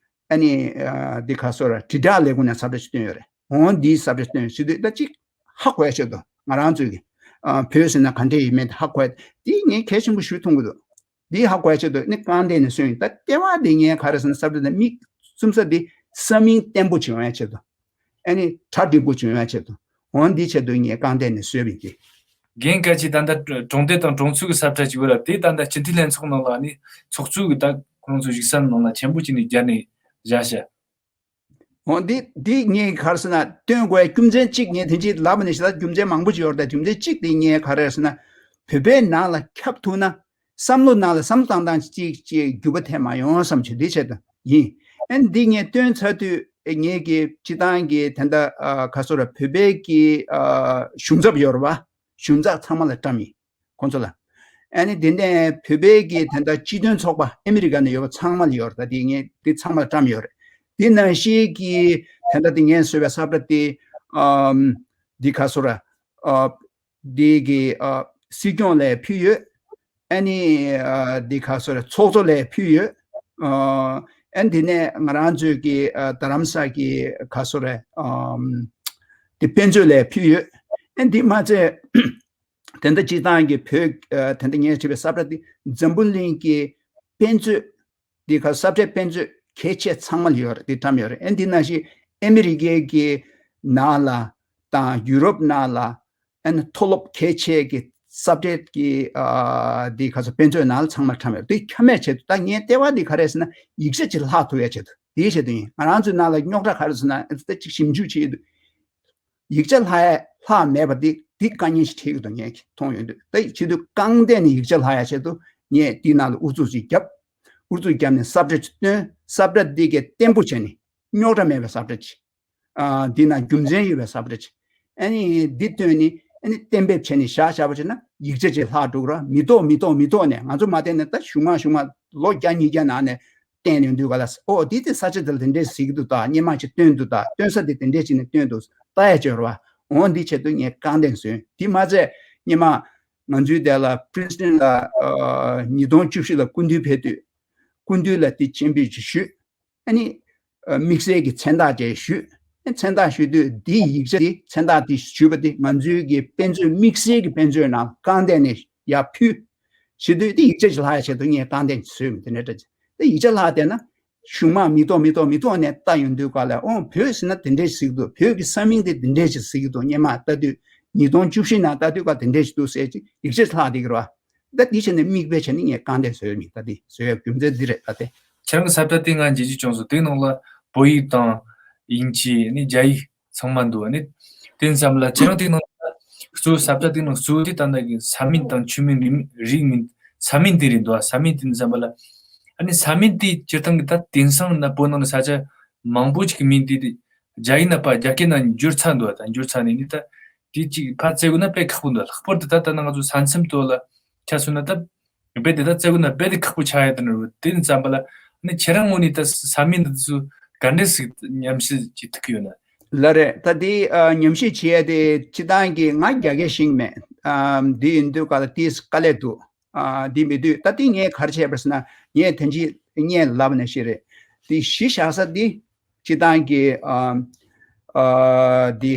ཨ་ནི་འདི་ག་སོ་ར་དྲིལ་བསྒྲགས་ལས་ཁུངས་ནས་ས་བཀྲ་ཅིག་བཏོན་ཡོད་རེད། འོ་འདིའི་ས་བཀྲ་བཏོན་ཟེར་དུས་ད་ཅིག་ཧ་གོ་ཡ་ཆེད་དུ་ང་རང་ཚོའི་གི་ཨ། བོད་ཟེར་ན་ག་འདྲས་ཡིན་མིན་ཧ་གོ་ཡ་འདི་ངས་གལ་ཆེན་པོ་ཞིག་མཐོང་གི་འདུག་འདི་ཧ་གོ་ཡ་ཆེད་དུ་ནི་རྐང་སྟེགས་ནས་སོན་ཡིན། ད་ལྟེ་བ་འདི་ངས་ག་རེ་ཟེར་ན་ས་བཀྲ་འདི་མིག་བཙུམ་ས་འདི་ས་མིང་བརྟན་པོ་ཅིག་ཡོང་ཡ་ཆེད་དུ། ཨ་ནི་གྲ་འགྲིག་པོ་ཅིག་ཡོང་ཡ་ཆེད་དུ། འོ་འདིའི་ཆེད་དུ་ངས་རྐང་སྟེགས་ནས་བཟོས་པ་ཡིན་གྱི། རྒན་སྐལ་གྱིས་ད་ལྟ་གྲོང་སྡེ་དང་གྲོང་ཚོའི་གི་ས་བཀྲ་ཅིག་ཡོད་ར། དེ་ད་ལྟ་སྤྱི་འཐུས་ལྷན་ཚོགས་ནང་ལ་ནི་ཚོགས་གཙོའི་གི་ད་ཁོང་ཚོ་གཞུག་ས་ནང་ལ་ཆེན་པོ་ཅིག་ནས་སྦྱར་ནས་བཞག་ཤག་འོ་འདི་འདི་ངས་ག་རེ་ཟེར་ན་སྟོན་དགོས་རྒྱུ་མཚན་གཅིག་ངས་དེ་རྗེས་ལབ་པ་ནས་ཞེ་དྲག་རྒྱུ་མཚན་མང་པོ་ཅིག་ཡོད་རེད། ད་རྒྱུ་མཚན་གཅིག་དེ་ངས་ག་རེ་ཟེར་ན་བོད་པའི་ནང་ལ་ཁྱབ་ཐུབ་ན་བསམ་བློ་ནང་ལ་བསམ་བློ་བཏང་སྟངས་གཅིག་གཅིག་འགྱུར་བ་ཐེབས་མ་ཡོང་བསམ་བྱས་འདི་བྱས་ད་ཡིན། ཨ་ནི་འདི་ངས་སྟོན་ཚར་དུས་ངས་ཀྱི་སྤྱི་བཏང་གི་དེ་འདྲ་ཨ། ག་སོ་ར་བོད་པའི་གི་ཨ། གཞུང་ཚབ་ཡོད་རེད་བ། གཞུང་ཚབ་ཚང་མ་ལ་བཀྲམ་ཡིན། ཁོང་ཚོ་ལ། ཨ་ནི་དེ་ནས་བོད་པའི་གི་དེ་འདྲ་སྤྱི་མཐུན་ཚོགས་པ་ཨ་མི་རི་ཀ་ནས་ཡོད་པ་ཚང་མ་ལ་ཡོད་རེད། ད་དེ་ངས་དེ་ཚང་མ་ལ་བཀྲམ་ཡོད་རེད། དེ་ནང་བཞིན་གྱི་དེ་འདྲ་དེ་ངས་བཟོས་པའི་ས་བཀྲ་དེ་ཨམ། འདི་ག་སོ་ར་ཨ། འདི་གི་ཨ་སྲིད་སྐྱོང་ལ་ཕུལ་ཡོད། ཨ་ནི་ཨ་འདི་ག་སོ་རེད། ཚོགས་གཙོ་ལ་ཕུལ་ཡོད། ཨ་ཨ་ནི་དེ་ནས་ང་རང་ཚོའི་གི་ཨ་རྡ་རམ་ས་གི་ག་སོ་རེད། ཨམ་དེ་དཔེ་མཛོད་ལ་ཕུལ་ཡོད། ཨ་ནི་འདི་མ་ཚད། དེ་འདྲ་སྤྱི་བཏང་གི་བོད་ཨ་དེ་འདྲ་ངས་བྲིས་པའི་ས་བཀྲ་འདི་འཛམ་བུ་གླིང་གི་དཔེ་མཛོད། འདི་ག་ས་བཀྲའི་དཔེ་མཛོད་གལ་ཆེ་ཚང་མ་ལ་ཡོད་རེད། འདི་བཀྲམ་ཡོད་རེད། ཨ་ནི་འདི་ནང་བཞིན་ཨ་མི་རི་ཀའི་གི་ནང་ལ་དང་ཡུ་རོབ་ནང་ལ། ཨ་ནི་མཐོ་སློབ་གལ་ཆེ་གི་ས་བཀྲའི་གི་ཨ་འདི་ག་ཚོད་དཔེ་མཛོད་ནང་ལ་ཚང་མ་བཀྲམ་ཡོད། འདི་ཁྱབ་མེད་ཆེད་དུ། ད་ངའི་ལྟེ་བ་འདི་ག་རེ་ཟེར་ན་ཡིག་ཆ་ཅིག་ལྷག་ཐུབ་ཡ་ཆེད་དུ། དེའི་ཆེད་དུ་ཡིན། ང་རང་ཚོའི་ནང་ལ་རྙོག་དྲ་ག་རེ་ཟེར་ན་ཨ་ཙི་ཅིག་ཞིབ་འཇུག་བྱེད་ཡོད་དུས། ཡིག་ཆ་ལྷག་ཡ་ལྷག་མེད་པ་འདི་འདི་དཀའ་ངལ་ཞིག་འཕྲད་ཀྱི་འདུག་ངས་མཐོང་ཡོང་དུས། ད་ཡིག་ཆ་དུ་རྐང་གདན་ནས་ཡིག་ཆ་ལྷག་ཡ་ཆེད་དུ་ངས་འདི་ནང་ལ་ཨུ་ཚུགས་ཅིག་བརྒྱབ། ཨུ་ཚུགས་བརྒྱབ་ནས་ས་བཀྲ་ཅིག་བཏོན། ས་བཀྲ་འདི་གས་བརྟན་པོ་བྱས་ནས་རྙོག་དྲ་མེད་པའི་ས་བཀྲ་ཅིག་ཨ་འདི་ནང་རྒྱུ་མཚན་ཡོད་པའི་ས་བཀྲ་ཅིག་ཨ་ནི་འདི་བཏོན་ནས་ཨ་ནི་གཏན་འབེབས་བྱས་ནས་བཞག་བཞག་པ་བྱས་ན་ཡིག་ཆ་ཅིག་ལྷག་འགྲོ་གི་ར། མི་ཐོག་མི་ཐོག་མི་ཐོག་ནས་ང་ཚོ་མ་བལྟས་ན་ད་གཞུག་མ་གཞུག་མ་ལོ་བརྒྱ་ཉིས་བརྒྱ་ནང་ནས་བསྟན་ཡོང་དུས་ག་ལ། ཨོ་འདི་དེ་ས་ཆ་དེ་ལ་དེ་འདྲས་ཟེར་གྱི་འདུག་ད་སྔོན་མ་ཅིག་བཏོན་འདུག་ད་བཏོན་ས་དེ་དེ་འདྲས་ཅིག་ནས་བཏོན་འདུག་ལྟ་ཡ་ཅིག་ཡོད་རེད་བ། འོ་འདི་ཆེད་དུ་ངས་རྐང་གདན་བཟོས། དེ་མ་ཚད་སྔོན་མ་ང་ཚོའི་དེ་ལ་པི་རིན་སི་ཊོན་ལ་ཨ་ཉིས་སྟོང་བཅུ་བཞི་ལ་སྐུ་མདུན་ཕེབས་དུས་སྐུ་མདུན་ལ་དེ་སྤྱན་འབུལ་ཅིག་ཞུས། ཨ་ནི་ཨ་དམིགས་བསལ་གྱི་མཚན་རྟགས་ཅིག་ཞུས། ཨ་མཚན་རྟགས་ཞུ་དུས་འདི་ཡིག་ཆ་འདི་མཚན་རྟགས་འདི་ཞུས་པ་འདི་ང་ཚོའི་གི་དཔེ་མཛོད་དམིགས་བསལ་གྱི་དཔེ་མཛོད་ནང་རྐང་གདན་ནས་ཡར་ཕུལ། ཞུ་དུས་འདི་ཡིག་ཆ་ཅིག་ལྷག་ཡ་ཆེད་དུ་ངས་རྐང་གདན་བཟོས་མི་དེ་འདྲ་འདྲ་ཅིག་དེ་ཡིག་ཆ་ལྷག་བསྡད་ན་གཞུག་མ་མི་ཐོག་མི་ཐོག་མི་ཐོག་ནས་ལྟ་ཡོང་དུས་ག་ལ་ཨོ་བོད་ཟེར་ན་དེ་འདྲས་ཞིག་འདུག་བོད་ཀྱི་ས་མིང་དེ་དེ་འདྲས་ཞིག་ཟེར་གྱི་འདུག་སྔོན་མ་ལྟ་དུས་ཉིས་སྟོང་བཅུ་བཞི་ནང་ལྟ་དུས་ག་དེ་འདྲས་ཞིག་འདུག་ཟེར་ཅིག་ཡིག་ཆ་ལྷག་བསྡད་ཀྱི་རེད་བ། ད་འདི་བྱས་ནས་དམིགས་བསལ་བྱས་ནས་ངས་རྐང་གདན་བཟོས་མིན། ད་འདི་བཟོས་ཡག་རྒྱུ་མཚན་འདི་རེད། ད་དེ། ཁྱེད་རང་གི་ས་བཀྲ་དེ་ང་མཇལ་རྒྱུ་བྱུང་སོང་། དེའི་ནང་ལ་བོད་ཡིག་དང་དབྱིན་ཇི་ནི་རྒྱ་ཡིག་ཚང་མ་འདུག་ནི་དེ་ཙམ་ལ་ཁྱེད་རང་དེའི་ནང་ལ་གཙོ་བོ་ས་བཀྲ་དེའི་ནང་གཙོ་བོ་དེ་ད་ལྟ་གི་ས་མིང་དང་ཆོས་མིང་རིགས་རིགས་མིང་ས་མིང་དེ་རེད་འདུག་ས་མིང་དེ་ཙམ་པ་ལ་ཨ་ནི་ས་མིང་དེ་སྤྱིར་བཏང་གི་ད་དེང་སང་ན་བོད་ནང་ལ་ས་ཆ་མང་པོ་ཅིག་གི་མིང་དེ་དེ་རྒྱ་ཡིག་ནང་པ་རྒྱ་སྐད་ནང་འགྱུར་ཚར་འདུག་ད་འགྱུར་ཚར་ནས་ནི་ད། དེ་གཅིག་ཕར་བཙལ་དགོས་ན་དཔེ་ཁག་པོ་འདུག་ལྷག་པར་དུ་ད་ལྟ་ན་ང་ཚོ་ས་མཚམས་ཐོག་ལ་ཆ་མཚོན་ན་ད་རྦད་དེ་ད་བཙལ་དགོས་ན་རྦད་དེ་ཁག་པོ་ཆགས་ཡ་དེ་ནི་དེ་ཙམ་པ་ལ་ནི་ཁྱེད་རང་ངོས་ནས་ད་ས་མིང་འདི་ཚོ་ག་འདྲས་ཞིག་ཉམས་ཞིབ་བྱེད་ཐུབ་ཀྱི་ཡོད་ན། ལགས་རེད། ད་དེ་ཨ་ཉམས་ཞིབ་བྱེད་ཡ་དེ་སྤྱིར་བཏང་གི་ང་རྒྱ་སྐད་ཤེས་ཀྱི་མེད། ཨ་འདི་ཡིན་དུས་ག་ལ་དེ་དཀའ་ལས་འདུག་ཨ་འདི་མི་འདུག་ད་དེ་ངས་ག་རེ་བྱས་པ་ཟེར་ན་ངས་ཐེངས་གཅིག་ངས་ལབ་ནས་ཤེས་རེད། དེ་གཞི་བཞག་ས་དེ་སྤྱིར་བཏང་གི་ཨ་ཨ་དེ།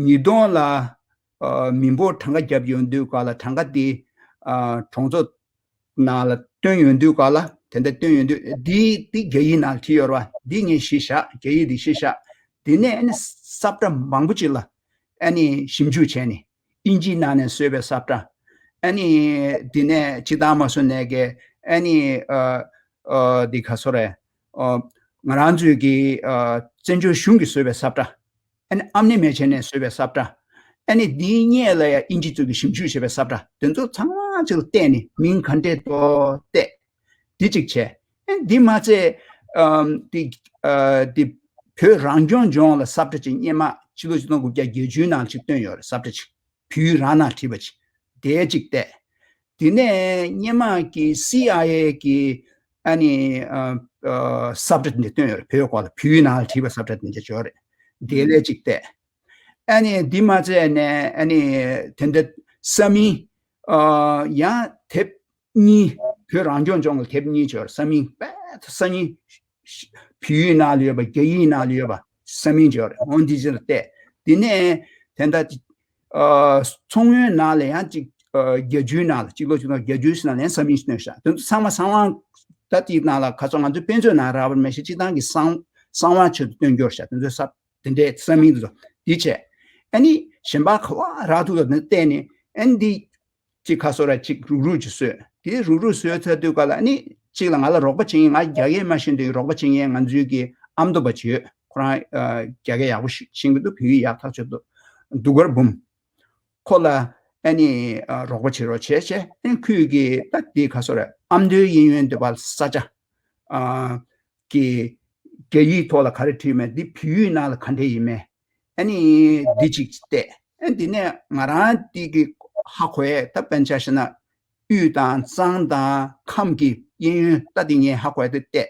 ཉིས་སྟོང་ལ་ཨ་མི་འབོར་གྲངས་ཀ་བརྒྱབ་ཡོང་དུས་ག་ལ་གྲངས་ཀ་དེ་ཨ་གྲོང་ཚོ་ནང་ལ་བཏོན་ཡོང་དུས་ག་ལ་དེ་འདྲ་བཏོན་ཡོང་དུས་འདི་འདི་རྒྱ་ཡིག་ནང་བྲིས་ཡོད་རེད་བ། འདི་ངས་གཞི་བཞག་རྒྱ་ཡིག་འདི་གཞི་བཞག་དེ་ནས་ཨ་ནི་ས་བཀྲ་མང་པོ་ཅིག་ལ་ཨ་ནི་ཞིབ་འཇུག་བྱས་ནས་ཨིན་ཇིའི་ནང་ནས་བཟོས་པའི་ས་བཀྲ། ཨ་ནི་དེ་ནས་སྤྱིར་བཏང་མ་སོང་ནས་ཀྱི་ཨ་ནི་ཨ་ཨ་འདི་ག་སོ་རེད། ཨ་ང་རང་ཚོའི་གི་ཨ་བཙན་བྱོལ་གཞུང་གིས་བཟོས་པའི་ས་བཀྲ། ཨ་ནི་ཨམ་ནི་མེ་བྱས་ནས་བཟོས་པའི་ས་བཀྲ། ཨ་ནི་འདིའི་སྔོན་ལ་ཡང་ཨིན་ཇི་ཚོ་གིས་ཞིབ་འཇུག་བྱས་པའི་ས་བཀྲ་དེ་ཚོ་ཚང་མ་ཅིག་ལ་བལྟས་ནས་མིང་ག་འདྲས་འདུག་བལྟས། འདི་གཅིག་བྱས། ཨ་ནི་འདི་མ་ཚད་ཨམ་འདི་ཨ་འདི་བོད་རང་སྐྱོང་ལྗོངས་ལ་ས་བཀྲ་ཅིག་སྔོན་མ་ཕྱི་ལོ་ཆིག་སྟོང་དགུ་བརྒྱ་བརྒྱད་ཅུའི་ནང་ཅིག་བཏོན་ཡོད་རེད། ས་བཀྲ་ཅིག་བོད་ཡིག་རང་ནང་བྲིས་པ་ཅིག་དེ་གཅིག་བལྟས། དེ་ནས་སྔོན་མ་གི་སི་ཨའི་ཨེ་གི་ཨ་ནི་ཨ་ཨ་ས་བཀྲ་དེ་འདྲ་བཏོན་ཡོད་རེད། བོད་སྐོར་ལ་བོད་ཡིག་ནང་ལ་བྲིས་པའི་ས་བཀྲ་དེ་འདྲ་ཅིག་ཡོད་རེད། དེ་ལས་གཅིག་བལྟས། ཨ་ནི་འདི་མ་ཚད་ནས་ཨ་ནི་དེ་འདྲ་ས་མིང་ཨ་ཡང་དེབ་གཉིས། བོད་རང་སྐྱོང་ལྗོངས་ལ་དེབ་གཉིས་ཅིག་ཡོད་རེད། ས་མིང་དཔེ་ས་མིང་བོད་ཡིག་ནང་ལ་ཡོད་པ་རྒྱ་ཡིག་ནང་ལ་ཡོད་པ་ས་མིང་ཅིག་ཡོད་རེད། འོ་འདི་ཅིག་ལ་བལྟས། དེ་ནས་དེ་འདྲ་ཨ་མཚོ་སྔོན་ནང་ལ་ཡང་ཅིག་ཨ་བརྒྱད་ཅུའི་ནང་ལ་སྤྱི་ལོ་ཆིག་སྟོང་བརྒྱད་ཅུ་ནང་ལ་ཡང་ས་མིང་ཞིག་བཏོན་ཤག་དེ་ཚོ་ཚང་མ་གསང་བ་ད་དེའི་ནང་ལ་ཁ་སང་ང་ཚོའི་དཔེ་མཛོད་ནང་རག་པ་མ་གཏོགས་སྤྱིར་བཏང་གི་གསང་གསང་བ་ཆེད་དུ་བཏོན་རྒྱུ་རེད་ཤག་དེ་ཚོའི་ས་དེ་འདྲའི་ས་མིང་དེ་ཚོ་འདི་བྱས། ཨ་ནི་གཞན་པ་ག་བ་རག་ཐུབ་ལ་ནི་བལྟས་ནས་ཨ་ནི་འདི་གཅིག་ཁ་སོ་ར་གཅིག་རུག་རུག་ཅིག་བཟོས། དེ་རུག་རུག་བཟོས་ཚར་དུས་ག་ལ་ཨ་ནི་གཅིག་ལ་ང་ལ་རོགས་པ་བྱེད་མཁན། ང་རྒྱ་སྐད་མ་ཤེས་དུས་རོགས་པ་བྱེད་མཁན་ང་ཚོའི་གི་ཨ་མདོ་པ་ཅིག་ཡོད། ཁོ་རང་ཨ་རྒྱ་སྐད་ཡག་པོ་ཤེས་ཤེས་ཀྱི་འདུག་བོད་ཡིག་ཡག་ཐག་ཆོད་འདུག་གདུགས་དཀར་འབུམ། ཁོ་ལ་ཨ་ནི་ཨ་རོགས་པ་བྱེད་རོགས་བྱས་བྱས། ཨ་ནི་ཁོས་གི་ད་དེ་ག་སོ་ར་ཨ་མདོའི་གཡས་གཡོན་དེ་བར་ས་ཆ་ཨ་གི་རྒྱ་ཡིག་ཐོག་ལ་ག་རེ་བྲིས་མེད། འདི་བོད་ཡིག་ནང་ལ་ག་འདྲས་ཡིན་མེད། ཨ་ནི་འདི་གཅིག་བལྟས། ཨ་འདི་ནས་ང་རང་འདི་གི་ཧ་གོ་ཡས་ད་དཔེར་ན་ཆ་བཞག་ན་དབུས་དང་གཙང་དང་ཁམས་ཀྱི་གཡས་གཡོན་ད་འདི་ངས་ཧ་གོ་ཡས་དེ་བལྟས།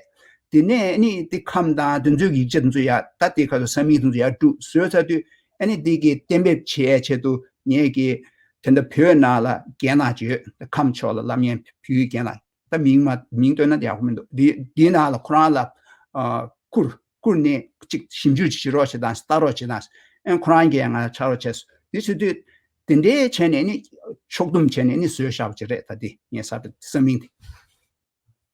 དེ་ནས་ཨ་ནི་འདི་ཁམས་དང་དེ་ཚོའི་ཡིག་ཆ་དེ་ཚོ་ཡར་ད་འདི་ག་ཚོད་ས་མིང་དེ་ཚོ་ཡར་བསྒྲུགས་བཟོས་ཚར་དུས་ཨ་ནི་འདི་གི་གཏན་འབེབས་བྱེད་ཡས་ཆེད་དུ་ངས་གི་ དེ་འདྲ་བོད་ནང་ལ་རྒན་ལགས་ཅིག་ཡོད། ཁམས་ཕྱོགས་ལ་སློབ་གཉེར་ཕུལ་རྒན་ལགས། ད་མིང་མ་མིང་བཏོན་ན་ཡག་པོ་མི་འདུག་འདི་འདིའི་ནང་ལ་ཁོ་རང་ལ་ཨ་བསྐུར་བསྐུར་ནས་ཅིག་ཞིབ་འཇུག་བྱེད་རོགས་བྱེད་དང་ལྟ་རོགས་བྱེད་དང་། ཨེ་ཁོ་རང་གིས་ང་ཕྱག་རོགས་བྱས་སོང་། འདི་བྱེད་དུས་དེ་འདྲའི་བྱས་ནས་ནི་ཕྱོགས་བསྡོམས་བྱས་ནས་ནི་བཟོས་བཞག་པ་ཅིག་རེད། ད་འདི་ངས་ས་བསམ་མིང་དེ།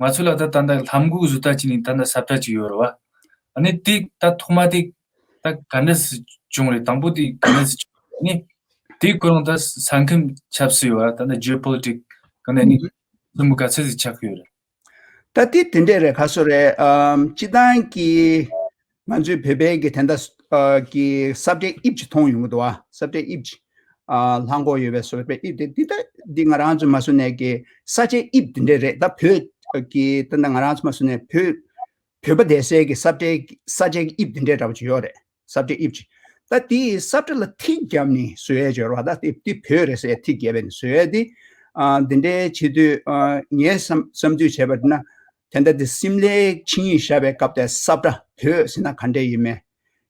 ང་ཚོ་ལ་ད་ད་ལྟ་ལྷམ་གོག་བཟོ་ལྟ་བྱས་ནས་ད་ལྟ་ས་བཀྲ་ཅིག་ཡོད་རེད་བ། ཨ་ནི་དེ་ད་ཐོག་མ་དེ་ད་ག་འདྲ་སེ་བྱུང་རེད། དང་པོ་དེ་ག་འདྲ་སེ་བྱུང་རེད། ཨ་ནི་དེ་ཁོ་རང་ད་ས་ཁམས་ཆབ་སྲིད་ཡོད་ར། ད་ནི་ཇི་ཨོ་པོ་ལི་ཊིག་ག་ནས་ནི་ཨུ་ཧུམ། སྲིད་མོ་ག་ཚད་ཅིག་ཆགས་ཀྱི་ཡོད་རེད། ད་དེ་དེ་འདྲས་རེད། ག་སོ་རེད། ཨམ་སྤྱི་བཏང་གི་ང་ཚོའི་བོད་པའི་གི་དེ་འདྲ་ཨ་གི་ས་བཀྲའི་དབྱིབས་ཅིག་མཐོང་ཡོང་གི་འདུག་བ། ས་བཀྲའི་དབྱིབས་ཅིག་ཨ་ལྷམ་གོག་ཡོད་པའི་ས་བཀྲའི་དབྱིབས་དེ། འདི་ད་འདི་ང་རང་ཚོ་མ་སུ་ནས་གི་ས་ཆའི་དབྱིབས་དེ་འདྲས་རེད། ད་བོད་གི་ད་ད་ང་རང་ཚོ་མ་སུ་ནས་བོད་བོད་པ་བསྡད་སའི་གི་ས་བཀྲའི་ས་ཆའི་གི་དབྱིབས་དེ་འདྲས་འདྲ་པོ་ཅིག་ཡོད་རེད། ས་བཀྲའི་དབྱིབས་ཅིག་ད་དེའི་ས་བཀྲ་ལ་ཐིག་བརྒྱབ་ནས་བཟོས་ཡས་སྦྱོར་བ། ད་དེ་དེ་བོད་རེད་ཟེར་ཐིག་བརྒྱབ་པའི་བཟོས་ཡས་དེ། ཨ་འདི་འདྲའི་བྱེད་དུས་ཨ་ངའི་བསམ་བསམ་ཚུལ་བྱས་པ་ན། དེ་འདྲ་དེ་སིམ་ལའི་ཆིངས་ཡིག་བཞག་པའི་སྐབས་དེ་ས་བཀྲ་བོད་ཟེར་ན་ག་འདྲས་ཡིན་མེད།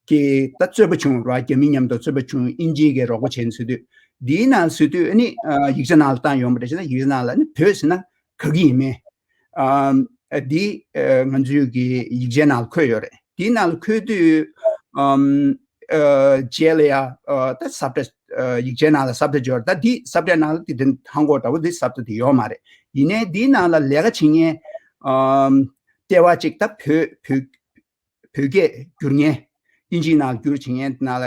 ཀྱི་ད་རྩོད་པ་བྱུང་ར། རྒྱ་མི་མཉམ་དུ་རྩོད་པ་བྱུང་། དབྱིན་ཇི་གིས་རོགས་པ་བྱས་ནས་བཟོས་དུས། འདིའི་ནང་བཟོས་དུས་ཨ་ནི་ཨ་ཡིག་ཆ་ནང་ལ་བཏང་ཡོང་བ་རེད་ཟེར་ན། ཡིག་ཆ་ནང་ལ་ཨ་ནི་བོད་ཟེར་ན་ག་གི་ཡིན་མེད། ཨམ་ཨ་འདི་ཨ་ང་ཚོའི་གི་ཡིག་ཆའི་ནང་ལ་འཁོད་ཡོད་རེད། དེའི་ནང་ལ་འཁོད་དུས་ཨམ་ཨ་རྗེས་ལ་ཡ་ཨ་ད་ས་བཀྲ་ཨ་ཡིག་ཆའི་ནང་ལ་ས་བཀྲ་སྦྱོར། ད་འདི་ས་བཀྲའི་ནང་ལ་དེ་དེ་ཧང་གོ་འདྲ་བོ་འདི་ས་བཀྲ་དེ་ཡོད་མ་རེད། ཡིན་ནའི་འདིའི་ནང་ལ་ལས་ཀ་བྱེད་མཁན་ཨམ་ལྟེ་བ་གཅིག་ད་བོད་བོད་བོད་སྐད་བསྒྱུར་མཁན། དབྱིན་ཇིའི་ནང་བསྒྱུར་བྱེད་མཁན་ནང་ལ་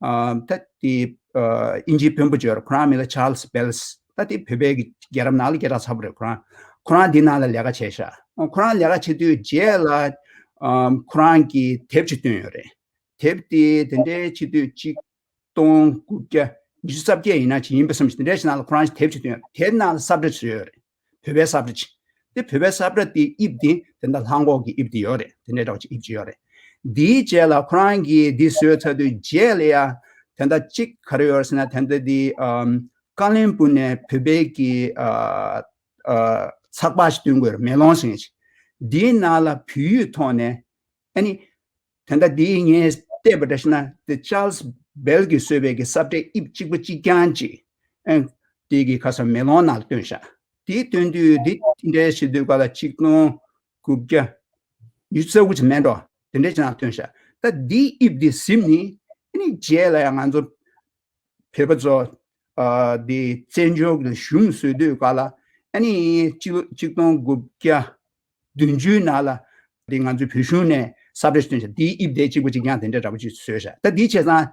ཨ་ད་དེ་ཨ་དབྱིན་ཇིའི་དཔོན་པོ་ཅིག་ཡོད་རེད། ཁོ་རང་མིང་ལ་ཆཱལ་སི་བེལ་སི། ད་དེ་བོད་པའི་གི་རྒྱལ་རབས་ནང་ལ་སྐད་གྲགས་ཚ་པོ་རེད། ཁོ་རང་ཁོ་རང་འདི་ནང་ལ་ལས་ཀ་བྱས་ཤག་ཁོ་རང་ལས་ཀ་བྱེད་དུས་རྗེས་ལ་ཨ་ཁོ་རང་གིས་དེབ་ཅིག་བཏོན་ཡོད་རེད། དེབ་དེ་དེ་འདྲའི་བྱེད་དུས་གཅིག་སྟོང་དགུ་བརྒྱ་ཉི་ཤུ་རྩ་བརྒྱད་ཡིན་ན་ཅིག་ཡིན་པ་བསམ་ཞིང་། དེ་འདྲའི་ཞིག་ནང་ལ་ཁོ་རང་གིས་དེབ་ཅིག་བཏོན་ཡོད་རེད། དེབ་ནང་ལ་ས་བཀྲ་ཅིག་ཡོད་རེད། བོད་པའི་ས་བཀྲ་ཅིག་དེ་བོད་པའི་ས་བཀྲ་དེའི་དབྱིབས་དེ་དེ་འདྲ་ལྷམ་གོག་གི་དབྱིབས་དེ་ཡོད་རེད། དེ་འདྲའི་འདྲ་བོ་ཅིག་དབྱིབས་ཅིག་ཡོད་རེད། དེའི་རྗེས་ལ་ཁོ་རང་གིས་འདི་བཟོས་ཚར་དུས་རྗེས་ལ་ཡ་དེ་འདྲ་གཅིག་ག་རེ་ཡོད་རེད་ཟེར་ན། དེ་འདྲ་དེ་ཨམ་ཀ་བློན་སྦུག་ནས་བོད་པའི་གི་ཨ་ཨ་ཚགས་པར་ཞིག་བཏོན་དགོས་རེད། མེ་ལོང་ཟེར་མཁན་ཞིག་འདིའི་ནང་ལ་བོད་ཡིག་ཐོག་ནས་ཨ་ནི། དེ་འདྲ་འདི་ངས་བལྟས་པ་འདྲ་ཞིག་ན། དེ་ཆཱལ་སི་བེལ་གྱིས་བཟོས་པའི་གི་ས་བཀྲའི་དབྱིབས་གཅིག་པ་གཅིག་རྐྱང་ཅིག་ཨ་དེ་གི་ཁ་སང་མེ་ལོང་ནང་བཏོན་ཤག་དེ་བཏོན་དུས་འདི་འདྲའི་བྱེད་དུས་ག་ལ་ཆིག་སྟོང་དགུ་བརྒྱ་ཉི་ཤུ་རྩ་དགུ་ཅིག་མེད་འགྲོ། དེ་འདྲའི་ཅིག་ནང་བཏོན་ཤག་ད་འདིའི་དབྱིབས་འདི་ཟིན་ནས་ཨ་ནི་རྗེས་ལ་ཡང་ང་ཚོ་བོད་པ་ཚོ་ཨ་དེ་བཙན་བྱོལ་གྱི་གཞུང་བཟོས་དུས་ག་ལ་ཨ་ནི་གཅིག་ལོ་ཆིག་སྟོང་དགུ་བརྒྱ་བདུན་ཅུའི་ནང་ལ་དེ་ང་ཚོའི་བོད་གཞུང་ནས་ས་བཀྲ་ཞིག་བཏོན་ཤག་དེའི་དབྱིབས་དེ་གཅིག་པ་གཅིག་རྐྱང་དེ་འདྲ་འདྲ་པོ་ཅིག་བཟོས་ཤག་ད་དེའི་བྱས་ཙང་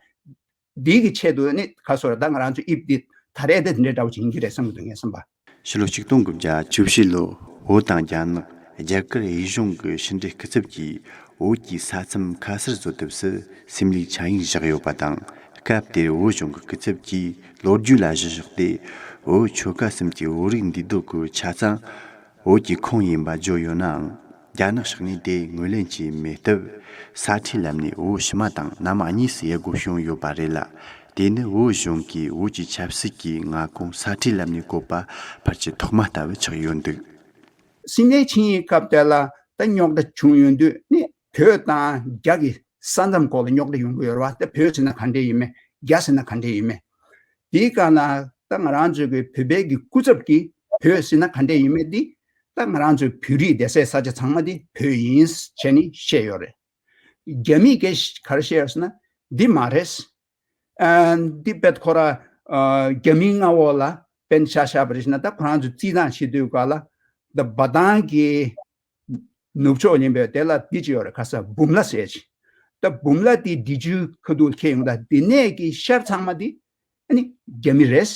དེའི་གི་ཆེད་དུ་ནི་ག་སོ་ར། ད་ང་རང་ཚོའི་དབྱིབས་འདི་ད་རེས་དེ་དེ་འདྲ་འདྲ་པོ་ཅིག་ཡིན་གྱི་རེད་བསམ་གྱི་འདུག་ངས་བསམ་པ། ཕྱི་ལོ་ཆིག་སྟོང་དགུ་བརྒྱ་བཅུ་བཞི་ལོ། བོད་དང་རྒྱ་ནག་རྒྱ་གར་དབྱིན་གཞུང་གི་ཕྱི་འབྲེལ་སྐུ་ཚབ་ཀྱིས་བོད་ཀྱི་ས་མཚམས་ཁ་གསལ་བཟོ་ཐབས་སུ་སིམ་ལའི་ཆིངས་ཡིག་བཞག་ཡོད་པ་དང་། སྐབས་དེར་བོད་གཞུང་གི་སྐུ་ཚབ་ཀྱིས་ལོ་རྒྱུས་ལ་གཞི་བཞག་སྟེ། བོད་ཆོལ་ཁ་གསུམ་གྱི་བོད་རིགས་འདུས་སྡོད་ཀྱི་ཆ་ཚང་བོད་ཀྱི་ཁོངས་ཡིན་པ་བརྗོད་ཡོད་ནའང་། རྒྱ་ནག་ཕྱོགས་ནས་དེ་ངོས་ལེན་བྱས་མེད་སྟབས། ས་ཁྲའི་ལམ་ནས་བོད་ཕྱི་མ་དང་མནའ་མ་གཉིས་སུ་དབྱེ་དགོས་བྱུང་ཡོད་པ་རེད་ལ། དེ་ནི་བོད་གཞུང་གིས་བོད་ཀྱི་ཆབ་སྲིད་ཀྱི་མངའ་ཁོངས་ས་ཁྲའི་ལམ་ནས་བཀོད་པ་ཕལ་ཆེར་ཐོག་མ་ལྟ་བུ་ཆགས་ཡོད་འདུག་སིམ་ལའི་ཆིངས་ཡིག་སྐབས་དེ་ལ་ད་རྙོག་དྲ་བྱུང་ཡོང་དུས་ནི་བོད་དང་རྒྱ་གི་ས་མཚམས་སྐོར་ལ་རྙོག་དྲ་ཡོང་གི་ཡོད་རེད་བ། ད་བོད་ཟེར་ན་ག་འདྲས་ཡིན་མེད། རྒྱ་ཟེར་ན་ག་འདྲས་ཡིན་མེད། དེའི་སྐབས་ན་ད་ང་རང་ཚོའི་གི་བོད་པའི་གི་སྐུ་ཚབ་ཀྱིས་བོད་ཟེར་ན་ག་འདྲས་ཡིན་མེད་འདི་ད་ང་རང་ཚོའི་བོད་རིགས་བསྡད་སའི་ས་ཆ་ཚང་མ་འདི་བོད་ཡིན་བྱས་ནས་བཤད་ཡོད་རེད། རྒྱ་མིས་ག་རེ་བཤད་ཡོད་ཟེར་ན་འདི་མ་རེད། ཨ་འདི་བེད་ཁོ་ར་ཨ་རྒྱ་མིའི་མངའ་འོག་ལ་དཔེར་ན་ཆ་བཞག་པ་རེད་ཟེར་ན། ད་ཁོ་རང་ཚོ་རྩིས་སྟངས་བྱེད་དུས་ག་ལ་ད་འབའ་ཐང་གི་ནུབ་ཕྱོགས་ཡིན་པས། དེ་ལ་འདི་ཅི་ཡོད་རེད། ཁ་ས་འབུམ་ལ་ཟེར་ཅིག་ད་འབུམ་ལ་དེ་འབྲི་ཆུའི་ཁ་ཐུག་ལ་འཁེལ་ཡོང་། ད་འདི་ནས་ཀྱི་ཤར་ཚང་མ་དེ་ཨ་ནི་རྒྱ་མི་རེད།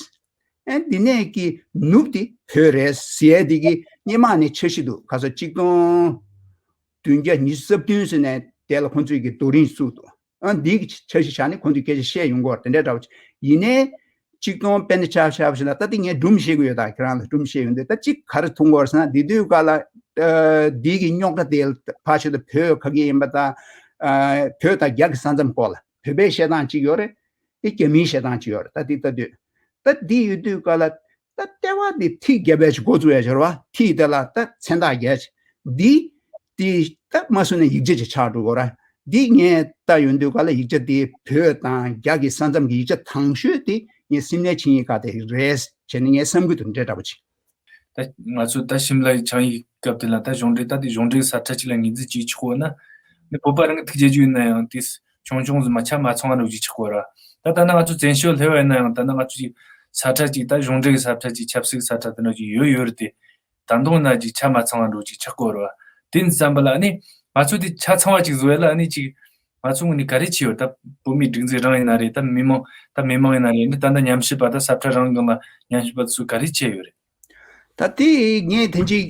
ཨ་འདི་ནས་ཀྱི་ནུབ་དེ་བོད་རེད་ཟེར་ཡ་དེ་གི་སྔོན་མ་ནས་འཆར་གཞི་འདུག་ཁ་ས་ཆིག་སྟོང་བདུན་བརྒྱ་ཉི་ཤུ་རྩ་བདུན་ཟེར་ནས་དེ་ལ་ཁོང་ཚོས་ཀྱི་རྡོ་རིང་བཙུགས་འདུག་ཨ་འདི་གི་འཆར་གཞི་བཞག་ནས་ཁོང་ཚོས་སྐད་ཆ་བཤད་ཡོང་གི་ཡོད་རེད། དེ་འདྲ་འདྲ་བོ་ཅིག་ཡིན་ནའི། ཆིག་སྟོང་དཔེར་ན་ཆ་བཞག་པ་ཞིག་ན། ད་དེ་ངས་སྒྲུང་བཤད་ཀྱི་ཡོད། ད་ཁྱེད་རང་ལ་སྒྲུང་བཤད་ཡོང་དུས་ད་གཅིག་ག་རེ་མཐོང་གི་ཡོད་རེད་ཟེར་ན། འདི་དུས་སྐབས་ལ་ཨ་འདི་གི་རྙོག་དྲ་དེ་ཕར་ཕྱོགས་དུ་བོད་ག་གི་ཡིན་པ་དང་། ཨ་བོད་དང་རྒྱ་གི་ས་མཚམས་སྐོར་ལ་བོད་པའི་བཤད་སྟངས་གཅིག་ཡོད་རེད། དེ་རྒྱ་མིའི་བཤད་སྟངས་གཅིག་ཡོད་རེད། ད་འདི་ལྟ་དུས་ད་འདི་ཡོད་དུས་སྐབས་ལ་ད་ལྟེ་བ་འདི་ཐིག་བརྒྱབ་པའི་ཅིག་འགོ་བཙུགས་ཡ་ཅིག་རེད་བ། ཐིག་དེ་ལ་ད་མཚན་རྟགས་རྒྱག་ཅིག་འདི་དེ་ད་མ་སུ་ནས་ཡིག་ཆ་ཅིག་ཆགས་འགྲོ་གི་རེད། འདི་ངས་ལྟ་ཡོང་དུས་སྐབས་ལ་ཡིག་ཆ་དེ་བོད་དང་རྒྱ་གི་ས་མཚམས་ཀྱི་ཡིག་ཆ་དང་ཤོས་དེ་ ངས་སིམ་ལའི་ཆིངས་ཡིག་སྐབས་དེ་རེད་བྱས་ནས་ངས་བསམ་གྱི་འདུག་འདྲ་འདྲ་པོ་ཅིག་ད་ང་ཚོ་ད་ཤིམ་ལའི་ཆིངས་ཡིག་སྐབས་དེ་ལ་ད་གཞུང་འབྲེལ་ད་དེ་གཞུང་འབྲེལ་ས་ཁྲ་ཅིག་ལ་ངོས་འཛིན་བྱེད་ཆོག་ན། ནི་བོད་པ་རང་གི་ཐུགས་རྗེ་ཆེ་ཡིན་ན་ཡང་དེ་ཆུང་ཆུང་ཟིག་མ་ཆ་མ་ཚང་བ་འགྲོ་གི་ཆགས་གོ་ར། ད་ད་ནང་ང་ཚོ་བཙན་བྱོལ་སླེབས་པ་ཡིན་ན་ཡང་ད་ནང་ང་ཚོ་ཅིག་ས་ཁྲ་ཅིག་ད་གཞུང་འབྲེལ་གྱི་ས་ཁྲ་ཅིག་ཆབ་སྲིད་ས་ཁྲ་དེ་འདྲ་ཅིག་ཡོད་ཡོད་རེད་དེ། ད་དུང་ན་ཅིག་ཆ་མ་ཚང་བ་འགྲོ་ཅིག་ཆགས་གོ་ར། དེ་ཡིན་བསམ་པ་ལ་ཨ་ནི་ང་ཚོ་དེ་ཆ་ཚང་བ་ཅིག་བཟོ་ཡ་ལ་ཨ་ནི་ཅིག་ང་ཚོ་ངོས་ནས་ག་རེ་བྱས་ཡོད། ད་བོད་མིའི་སྒྲིག་འཛུགས་རང་ཡིན་ན་རེད། ད་མི་མང་ད་མི་མང་ཡིན་ན་རེད། འདི་ད་ལྟ་ཉམས་ཞིབ་པ་ད་ས་ཁྲ་རང་སྒང་ལ་ཉམས་ཞིབ་པ་ཚོས་ག་རེ་བྱས་ཡོད་རེད། ད་དེ་ངས་དེ་འདྲ་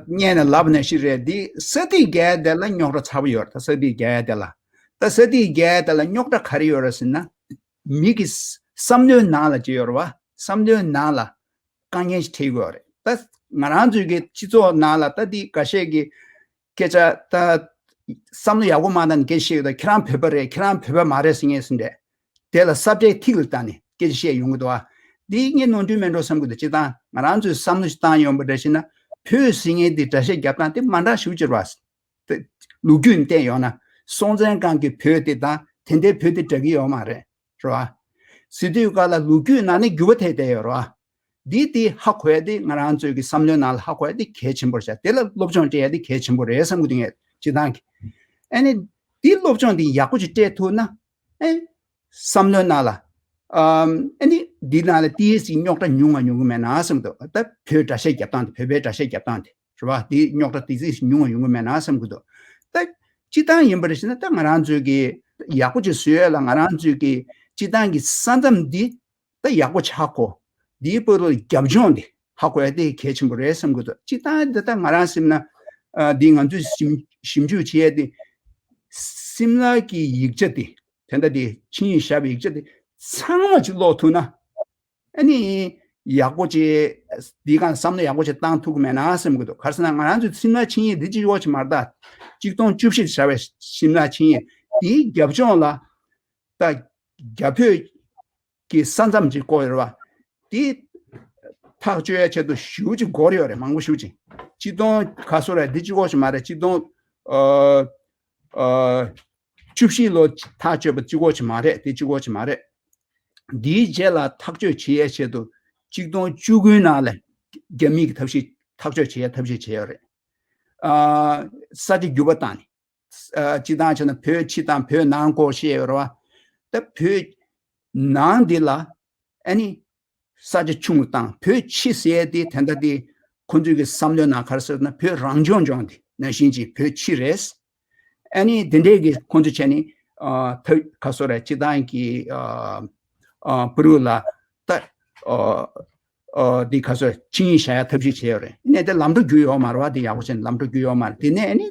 སྙན་ནས་ལབ་ནས་ཤི་རེད། འདི་ས་ཐིག་བརྒྱད་དེ་ལ་རྙོག་དྲ་ཚ་པོ་ཡོད་རེད། ད་ས་ཐིག་བརྒྱད་དེ་ལ་ད་ས་ཐིག་བརྒྱད་དེ་ལ་རྙོག་དྲ་ག་རེ་ཡོད་རེད་ཟེར་ན། མི་གི་བསམ་བློའི་ནང་ལ་ཅི་ཡོད་རེད་བ། བསམ་བློའི་ནང་ལ་དཀའ་ངལ་ཞིག་འཕྲད་ཡོད་རེད། ད་ང་རང་ཚོའི་གི་སྤྱི་ཚོགས་ནང་ལ་ད་འདི་འགའ་ཤས་ཀྱི་སྐད་ཆ་ད་བསམ་བློ་ཡག་པོ་མ་བཏང་ནས་སྐད་ཆ་བཤད་ཡོད། ད་ཁྱེད་རང་བོད་པ་རེད། ཁྱེད་རང་བོད་པ་མ་རེད་ཟེར་ངེས་ཟིན་རེད། དེ་ལ་ས་བཀྲའི་ཐིག་ལ་བཏང་ནས་སྐད་ཆ་བཤད་ཡོང་གི་འདུག་ཨ། འདི་ངས་ནོར་འཁྲུལ་མེད་འགྲོ་བསམ་གི་འདུག་སྤྱིར་བཏང་ང་རང་ཚོས་བསམ་བློ་ཞིག་བཏང་ཡོང་པ་འདྲ་ཞིག་ན། བོད་ཟེར་མཁན་འདི་གྲྭ་ཆས་རྒྱབ་སྟངས་དེ་མ་འདྲ་ཞིག་གྱུར་བ། ལོ་རྒྱུས་ནས་བལྟས་ཡོང་ན་སྲོང་བཙན་སྒང་གི་བོད་དེ་དང་དེ་འདྲའི་བོད་དེ་འདྲ་གི་ཡོད་མ་རེད། རེད་བ། ཟེར་དུས་ག་ལ་ལོ་རྒྱུས་ནང་ནས་འགྱུར་བ་ཐེབས་བསྡད་ཡོད་རེད་བ། འདི་དེ་ཧ་གོ་ཡ་དེ་ང་རང་ཚོའི་གི་བསམ་བློའི་ནང་ལ་ཧ་གོ་ཡ་དེ་གལ་ཆེན་པོ་རེད་ཤག་དེ་ལ་སློབ་སྦྱོང་སྤྲད་ཡ་དེ་གལ་ཆེན་པོ་རེད་བསམ་གི་འདུག་ངས་སྤྱིར་བཏང་གི། ཨ་ནི་འདི་སློབ་སྦྱོང་དེ་ཡག་པོ་ཅིག་སྤྲད་ཐུབ་ན། ཨེ། བསམ་བློའི་ནང་ལ། ཨམ། ཨ་ནི་འདི་ནང་ལ་ཏི་ཡེ་སི་རྙོག་དྲ་ཉུང་ང་ཉུང་གི་མེད་ན་བསམ་གི་འདུག་ད་བོད་འདྲ་བཤད་རྒྱབ་སྟངས་དེ་བོད་པའི་འདྲ་བཤད་རྒྱབ་སྟངས་དེ་རེད་བ། འདི་རྙོག་དྲ་ཏི་ཡེ་སི་ཉུང་ང་ཉུང་གི་མེད་ན་བསམ་གི་འདུག་ད་སྤྱིར་བཏང་ཡིན་པ་རེད་ཟེར་ན་ད་ང་རང་ཚོའི་གི་ཡག་པོ་ཅིག་བཟོ་ཡ་ལ་ང་རང་ཚོའི་གི་སྤྱིར་བཏང་གི་ས་མཚམས་འདི་ད་ཡག་པོ་ཆགས་གོ་འདིའི་བར་དུ་རྒྱབ་ལྗོངས་འདི་ཧ་གོ་ཡ་དེ་གལ་ཆེན་པོ་རེད་བསམ་གི་འདུག་སྤྱིར་བཏང་འདི་ད་ང་རང་སེམས་ན། ཨ། འདི་ང་ཚོས་ཞིབ་ཞིབ་འཇུག་བྱེད་ཡ་དེ། སིམ་ལ་གི་ཡིག་ཆ་དེ། དེ་འདྲ་དེ་ཆིངས་ཡིག་བཞག་པའི་ཡིག་ཆ་དེ་ཚང་མ་ཅིག་ཀློག་ཐུབ་ན། ཨ་ནི་ཡག་པོ་ཅིག་འདི་གང་བསམ་བློ་ཡག་པོ་ཅིག་བཏང་ཐུབ་ཀྱི་མེད་ན་བསམ་གྱི་འདུག་ག་རེ་ཟེར་ན་ང་རང་ཚོའི་སིམ་ལ་ཆིངས་ཡིག་འདི་གཅིག་པོ་ཅིག་མ་རེད་ད། གཅིག་སྟོང་བཅུ་བཞི་བཞག་པའི་སིམ་ལ་ཆིངས་ཡིག་འདིའི་རྒྱབ་ལྗོངས་ལ་ད་རྒྱ་བོད་ཀྱི་ས་མཚམས་ཅིག་བསྐོར་ཡོད་རེད་བ། འདི་ཐག་གཅོད་ཡ་ཆེད་དུ་ཞེ་པོ་ཅིག་འགོར་ཡོད་རེད། མང་པོ་ཞེ་པོ་ཅིག་གཅིག་སྟོང་ག་ཚོད་རེད། འདི་གཅིག་པོ་ཅིག་མ་རེད། གཅིག་སྟོང་ཨ་ཨ་བཅུ་བཞི་ལོ་ཐག་གཅོད་པ་གཅིག་པོ་ཅིག་མ་རེད། དེ་གཅིག་པོ་ཅིག་མ་རེད། འདིའི་རྗེས་ལ་ཐག་གཅོད་བྱེད་ཡས་ཆེད་དུ་གཅིག་སྟོང་བཅུ་དགུའི་ནང་ལ་རྒྱ་མི་གི་ཐབས་ཤེས་ཐག་གཅོད་བྱེད་ཡས་ཐབས་ཤེས་བྱས་ཡོད་རེད། ཨ། ས་ཆ་འགྱུར་བ་བཏང་ནས། ཨ། སྤྱིར་བཏང་བྱས་ན་བོད་ཕྱི་དང་བོད་ནང་སྐོར་བཤད་ཡོད་རེད་བ། ད་བོད་ནང་འདི་ལ་ཨ་ནི་ས་ཆ་ཆུང་རུ་བཏང་། བོད་ཕྱི་ཟེར་ཡས་དེ་དེ་འདྲ་དེ་ཁོང་ཚོའི་གི་བསམ་བློའི་ནང་ག་རེ་ཟེར་ན་བོད་རང་སྐྱོང་ལྗོངས་དེ་ནང་བཞིན་གྱི་བོད་ཕྱི་རེད། ཨ་ནི་དེ་འདྲའི་གི་ཁོང་ཚོ་བྱས་ནས་ཨ་ཐབས་ག་ཚོད་རེད། སྤྱིར་བཏང་གི་ཨ་ཨ་བར་དུ་ལ་ད་ཨ་ཨ་འདི་ག་ཚོད་ཆིངས་ཡིག་བཞག་ཡ་ཐབས་ཤེས་བྱས་ཡོད་རེད། ནས་དེ་ལམ་འགྲོ་རྒྱུ་ཡོད་མ་རེད་བ། དེ་ཡག་པོ་བྱས་ནས་ལམ་འགྲོ་རྒྱུ་ཡོད་མ་རེད། དེ་ནས་ཨ་ནི་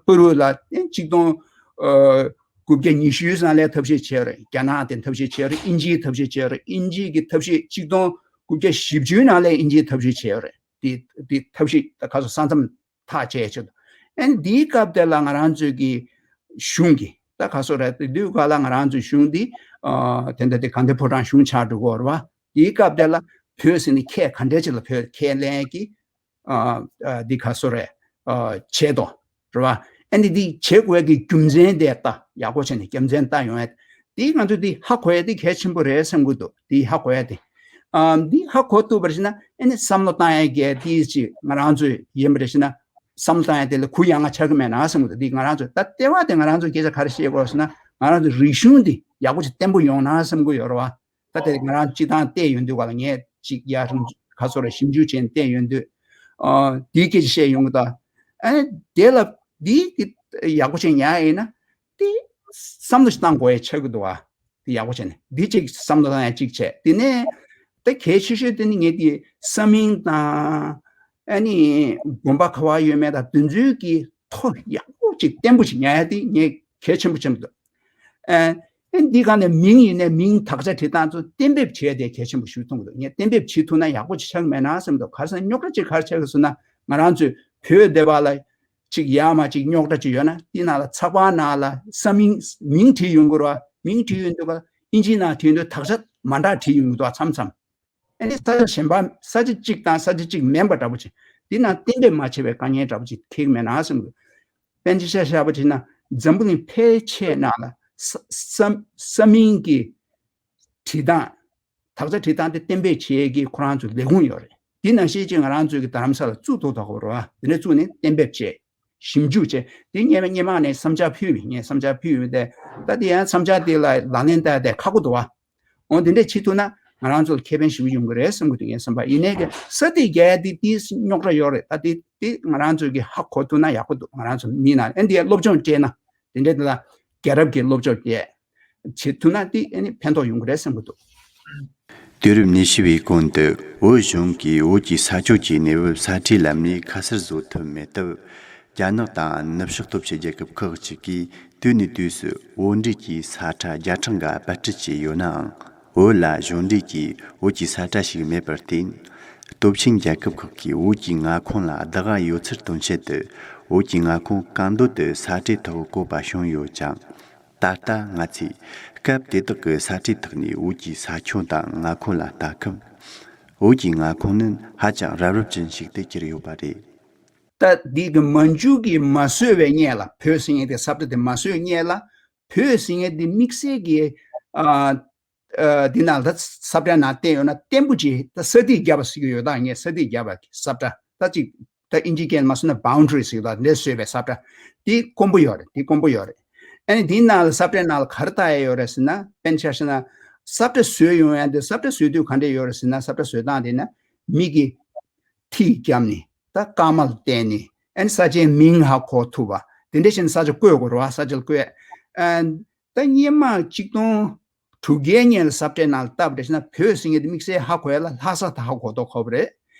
བར་དུ་ལ་ཨ་གཅིག་སྟོང་ཨ་དགུ་བརྒྱ་ཉི་ཤུའི་ནང་ལ་ཐབས་ཤེས་བྱས་ཡོད་རེད། རྒྱ་ནག་དེ་ཐབས་ཤེས་བྱས་ཡོད་རེད། དབྱིན་ཇིའི་ཐབས་ཤེས་བྱས་ཡོད་རེད། དབྱིན་ཇིའི་གི་ཐབས་ཤེས་གཅིག་སྟོང་དགུ་བརྒྱ་བཞི་བཅུའི་ནང་ལ་དབྱིན་ཇིའི་ཐབས་ཤེས་བྱས་ཡོད་རེད། དེ་དེ་ཐབས་ཤེས་ད་ག་ཚོད་ས་མཚམས་ཐག་བཅད་ཆེད་དུ། ཨ་ནི་འདིའི་སྐབས་དེ་ལ་ང་རང་ཚོའི་གི་གཞུང་གི་ད་ག་ཚོད་རེད། དེ་དུས་ག་ལ་ང་རང་ཚོའི་གཞུང་འདི་ཨ་དེ་འདྲ་དེ་ག་འདྲ་ཕོ་བྲང་གཞུང་ཆགས་འགྲོ་གི་ཡོད་རེད་བ། དེའི་སྐབས་དེ་ལ་བོད་ཟེར་ནས་ཁས་ག་འདྲ་ཅིག་ལ་བོད་ཁས་ལེན་གི་ཨ་ཨ་འདི་ག་ཚོད་རེད། ཨ་བྱས་ཏོ། རེད་བ། ཨ་ནི་འདི་བྱེད་དགོས་ཀྱི་རྒྱུ་མཚན་དེ་ལྟ་ཡག་པོ་བྱས་ནས་རྒྱུ་མཚན་ལྟ་ཡོང་ཡ། འདི་ང་ཚོ་འདི་ཧ་གོ་ཡ་འདི་གལ་ཆེན་པོ་རེད་བསམ་གྱི་འདུག་འདི་ཧ་གོ་ཡ་འདི། ཨ་འདི་ཧ་གོ་ཐུབ་པར་བྱས་ན་ཨ་ནི་བསམ་བློ་བཏང་ཡ་གལ་ཏིས་ཅིག་ང་རང་ཚོ་ཡིན་པར་བྱས་ན་བསམ་བློ་བཏང་ཡ་དེ་ལ་གུ་ཡངས་ང་ཆགས་ཀྱི་མེད་ན་བསམ་གྱི་འདུག་འདི་ང་རང་ཚོ་ད་ལྟེ་བ་དེ་ང་རང་ཚོ་སྐད་ཆ་ག་རེ་བཤད་དགོས་ཟེར་ན་ང་རང་ཚོ་རིག་གཞུང་འདི་ཡག་པོ་ཅིག་བརྟན་པོ་ཡོང་ན་བསམ་གྱི་ཡོད་རེད་བ། ད་དེ་ང་རང་སྤྱིར་བཏང་བལྟས་ཡོང་དུས་ག་ལ་ངས་ཅིག་ཡར་རིང་ག་ཚོད་རེ་ཞིབ་འཇུག་བྱས་ནས་བལྟས་ཡོང་དུས། ཨ་དེའི་སྐད་ཆ་བཤད་ཡོང་གི་ད། ཨ་ནི་དེ་ལ་དེའི་གི་ཡག་པོ་བྱས་ཉར་ཡིན་ན་དེ་བསམ་བློ་ཞིག་བཏང་དགོས་ཡ་ཆགས་ཀྱི་འདུག་བ། དེ་ཡག་པོ་བྱས་ནས་དེ་ཅིག་བསམ་བློ་བཏང་ཡ་ཅིག་བྱས། དེ་ནས་ད་གལ་ཆེ་ཤོས་དེ་ནི་ངས་དེ་ས་མིང་དང་ཨ་ནི་དགོན་པ་ག་བ་ཡོད་མེད་དང་དེ་ཚོའི་གི་ཐོ་ཡག་པོ་ཅིག་བརྟན་པོ་ཅིག་ཉར་ཡ་དེ་ངས་གལ་ཆེན་པོ་བྱས་འདུག་ཨ་ཨ་འདི་ག་ནས་མིང་ཡིན་ནའི་མིང་དག་ཆ་བྲིས་སྟངས་ཚོ་གཏན་འབེབས་བྱས་ཏེ་གལ་ཆེན་པོ་ཞིག་མཐོང་གི་འདུག་ངས་གཏན་འབེབས་བྱེད་ཐུབ་ན་ཡག་པོ་ཅིག་ཆགས་མེད་ན་བསམ་འདུག་ག་རེ་ཟེར་ན་རྙོག་དྲ་ཅིག་ག་རེ་ཆགས་ཀྱི་སོང་ན་ང་རང་ཚོས་བོད་སྡེ་བ་ལ་ཅིག་ཡར་མར་ཅིག་རྙོག་དྲ་ཅིག་ཡོད་ན་དེ་ནང་ལ་ཚགས་པར་ནང་ལ་ས་མིང་མིང་བྲིས་ཡོང་གི་རེད་བ། མིང་བྲིས་ཡོང་དུས་ག་ཨིན་ཇིའི་ནང་བྲིས་དུས་དག་ཆ་མ་འདྲ་བྲིས་ཡོང་གི་འདུག་མཚམས་མཚམས། ཨ་ནི་ས་ཆ་གཞན་པ་ས་ཆ་གཅིག་དང་ས་ཆ་གཅིག་མིན་པ་འདྲ་པོ་ཅིག་འདི་ནང་གཏན་འབེབས་མ་བྱས་པའི་དཀའ་ངལ་འདྲ་པོ་ཅིག་འཁེལ་གི་མེད་ན་བསམ་གི། དཔེ་ཆ་ཆ་བཞག་པ་བྱས་ན་འཛམ་བུ་གླིང་ཕལ་ཆེར་ནང་ལ་ས་ས་ས་མིང་གི་བྲིས་སྟངས་ དག་ཆ་བྲིས་སྟངས་དེ་གཏན་འབེབས་བྱེད་ཡས་ཀྱི་ཁོ་རང་ཚོའི་ལས་ཁུངས་ཡོད་རེད། དེ་ནང་བཞིན་ཅིག་ང་རང་ཚོའི་གི་རྡ་རམ་ས་ལ་བཙུགས་ཐུབ་ཐུབ་དགོས་རེད་བ། དེ་ནས་བཙུགས་ནས་གཏན་འབེབས་བྱས། ཞིབ་འཇུག་བྱས། དེ་སྔོན་མ་སྔོན་མ་ནས་བསམ་འཆར་ཕུལ་བས། ངས་བསམ་འཆར་ཕུལ་བས། ཏེ་ད་དེ་ཡང་བསམ་འཆར་དེ་ལ་ལག་ལེན་བསྟར་ཏེ་ཁག་པོ་འདུག་བ། འོ་དེ་འདྲས་བྱེད་ཐུབ་ན་ང་རང་ཚོ་ལ་ཁེ་ཕན་ཞེ་པོ་ཡོང་གི་རེད་བསམ་གི་འདུག་ངས་བསམ་པ་ཡིན་ནའི་གི་ས་དེ་རྒྱག་ཡ་དེ་དེ་རྙོག་དྲ་ཡོད་རེད། ད་དེ་དེ་ང་རང་ཚོ་གི་ཧ་གོ་ཐུབ་ན་ཡག་པོ་འདུག་ང་རང་ཚོ་མི་ནང་ཨེ་འདི་སློབ་སྦྱོང་སྤྲད་ན་དེ་འདྲས་དེ་ལ་རྒྱལ་རབས་ཀྱི་སློབ་སྦྱོང་སྤྲད་བྱེད་ཐུབ་ན་དེ་ཨེ་ནི་ཕན་ཐོགས་ཡོང་གི་རེད་བསམ་གི་འདུག་དུས་རབས་ཉི་ཤུ་བའི་གོང་དུ་བོད་གཞུང་གིས་བོད་ཀྱི་ས་ཁྱོན་གྱི་གནས་བབ་ས་ཁྲའི་ལམ་ནས་ཁ་གསལ་བཟོ་ཐུབ་མེད་སྟབས། རྒྱ་ནག་དང་ནུབ་ཕྱོགས་སྟོབས་ཆེ་རྒྱལ་ཁབ་ཁག་ཅིག་གིས་དུས་ནས་དུས་སུ་བོད་འབྲེལ་གྱི་ས་ཁྲ་བརྒྱ་ཕྲག་འགའ་པར་སྐྲུན་བྱས་ཡོད་ནའང་། བོད་ལ་གཞུང་འབྲེལ་གྱི་བོད་ཀྱི་ས་ཁྲ་ཞིག་མེད་པར་བརྟེན། སྟོབས་ཆེན་རྒྱལ་ཁབ་ཁག་གིས་བོད་ཀྱི་མངའ་ཁོངས་ལ་བདག་དབང་ཡོད་ཚུལ་སྟོན་ཆེད་དུ། བོད་ཀྱི་མངའ་ཁོངས་གང་འདོད་དུ་ས་ཁྲའི་ཐོག་བཀོད་པ་བྱུང་ཡོད་ཀྱང་། ད་ལྟ་ང་ཚོས་སྐབས་དེ་དག་གི་ས་ཁྲའི་ཐོག་ནས་བོད་ཀྱི་ས་ཁྱོན་དང་མངའ་ཁོངས་ལ་ལྟ་སྐབས། བོད་ཀྱི་མངའ་ཁོངས་ནི་ཧ་ཅང་རབ་རིབ་ཅན་ཞིག་ཏུ་གྱུར་ཡོད་པ་རེད། ད་འདི་གི་མན་ཇུ་གིས་མ་བཟོས་པའི་སྔོན་ལ། བོད་ཟེར་མཁན་དེ་ས་ཁྲ་དེ་མ་བཟོས་སྔོན་ལ། བོད་ཟེར་མཁན་དེ་དམིགས་བསལ་གྱི་ཨ། ཨ། འདི་ནང་ད་ས་ཁྲའི་ནང་བསྟན་ཡོད་ན་བརྟན་པོ་ཅིག་ད་ས་དེ་རྒྱབ་པ་ཟེར་གྱི་ཡོད། ད་ངས་ས་དེ་རྒྱབ་པ་གི་ས་ཁྲ་ད་ཅིག་ད་ཨིན་ཇི་སྐད་ལ་མ་བཟོས་ན་བྷའུན་ཌ་རི་ཟེར་གྱི་ད་འདྲ་བཟོས་པའི་ས་ཁྲ་དེ་དཀོན་པོ་ཡོད་རེད། དེ་དཀོན་པོ་ཡོད་རེད། ཨ་ནི་དེའི་ནང་ལ་ས་ཁྲའི་ནང་ལ་ག་རེ་བཏགས་ཡ་ཡོད་རེད་ཟེར་ན། དཔེར་ན་ཆ་བཞག་ན་ས་ཁྲ་བཟོས་ཡོང་ཡ་དེ། ས་ཁྲ་བཟོས་དུས་ག་འདྲ་ཡོད་རེད་ཟེར་ན། ས་ཁྲ་བཟོས་སྟངས་དེ་ན་མི་གིས་ཐིག་བརྒྱབ་ནས། ད་སྐར་མ་ལ་བལྟས་ནས། ཨ་ནི་ས་ཆའི་མིང་ཧ་གོ་ཐུབ་པ་དེ་འདྲ་བྱས་ནས་ས་ཆ་བཀོད་དགོས་རེད་བ། ས་ཆ་ལ་བཀོད། ཨ། ད་སྔོན་མ་གཅིག་སྟོང་དྲུག་བརྒྱའི་སྔོན་ལ་ས་ཁྲའི་ནང་ལ་བཏབ་པ་རེད་ཟེར་ན། བོད་ཟེར་མཁན་དེ་དམིགས་བསལ་ཧ་གོ་ཡ་ལ་ལྷ་ས་ད་ཧ་གོ་མདོག་ཁ་པོ་རེད།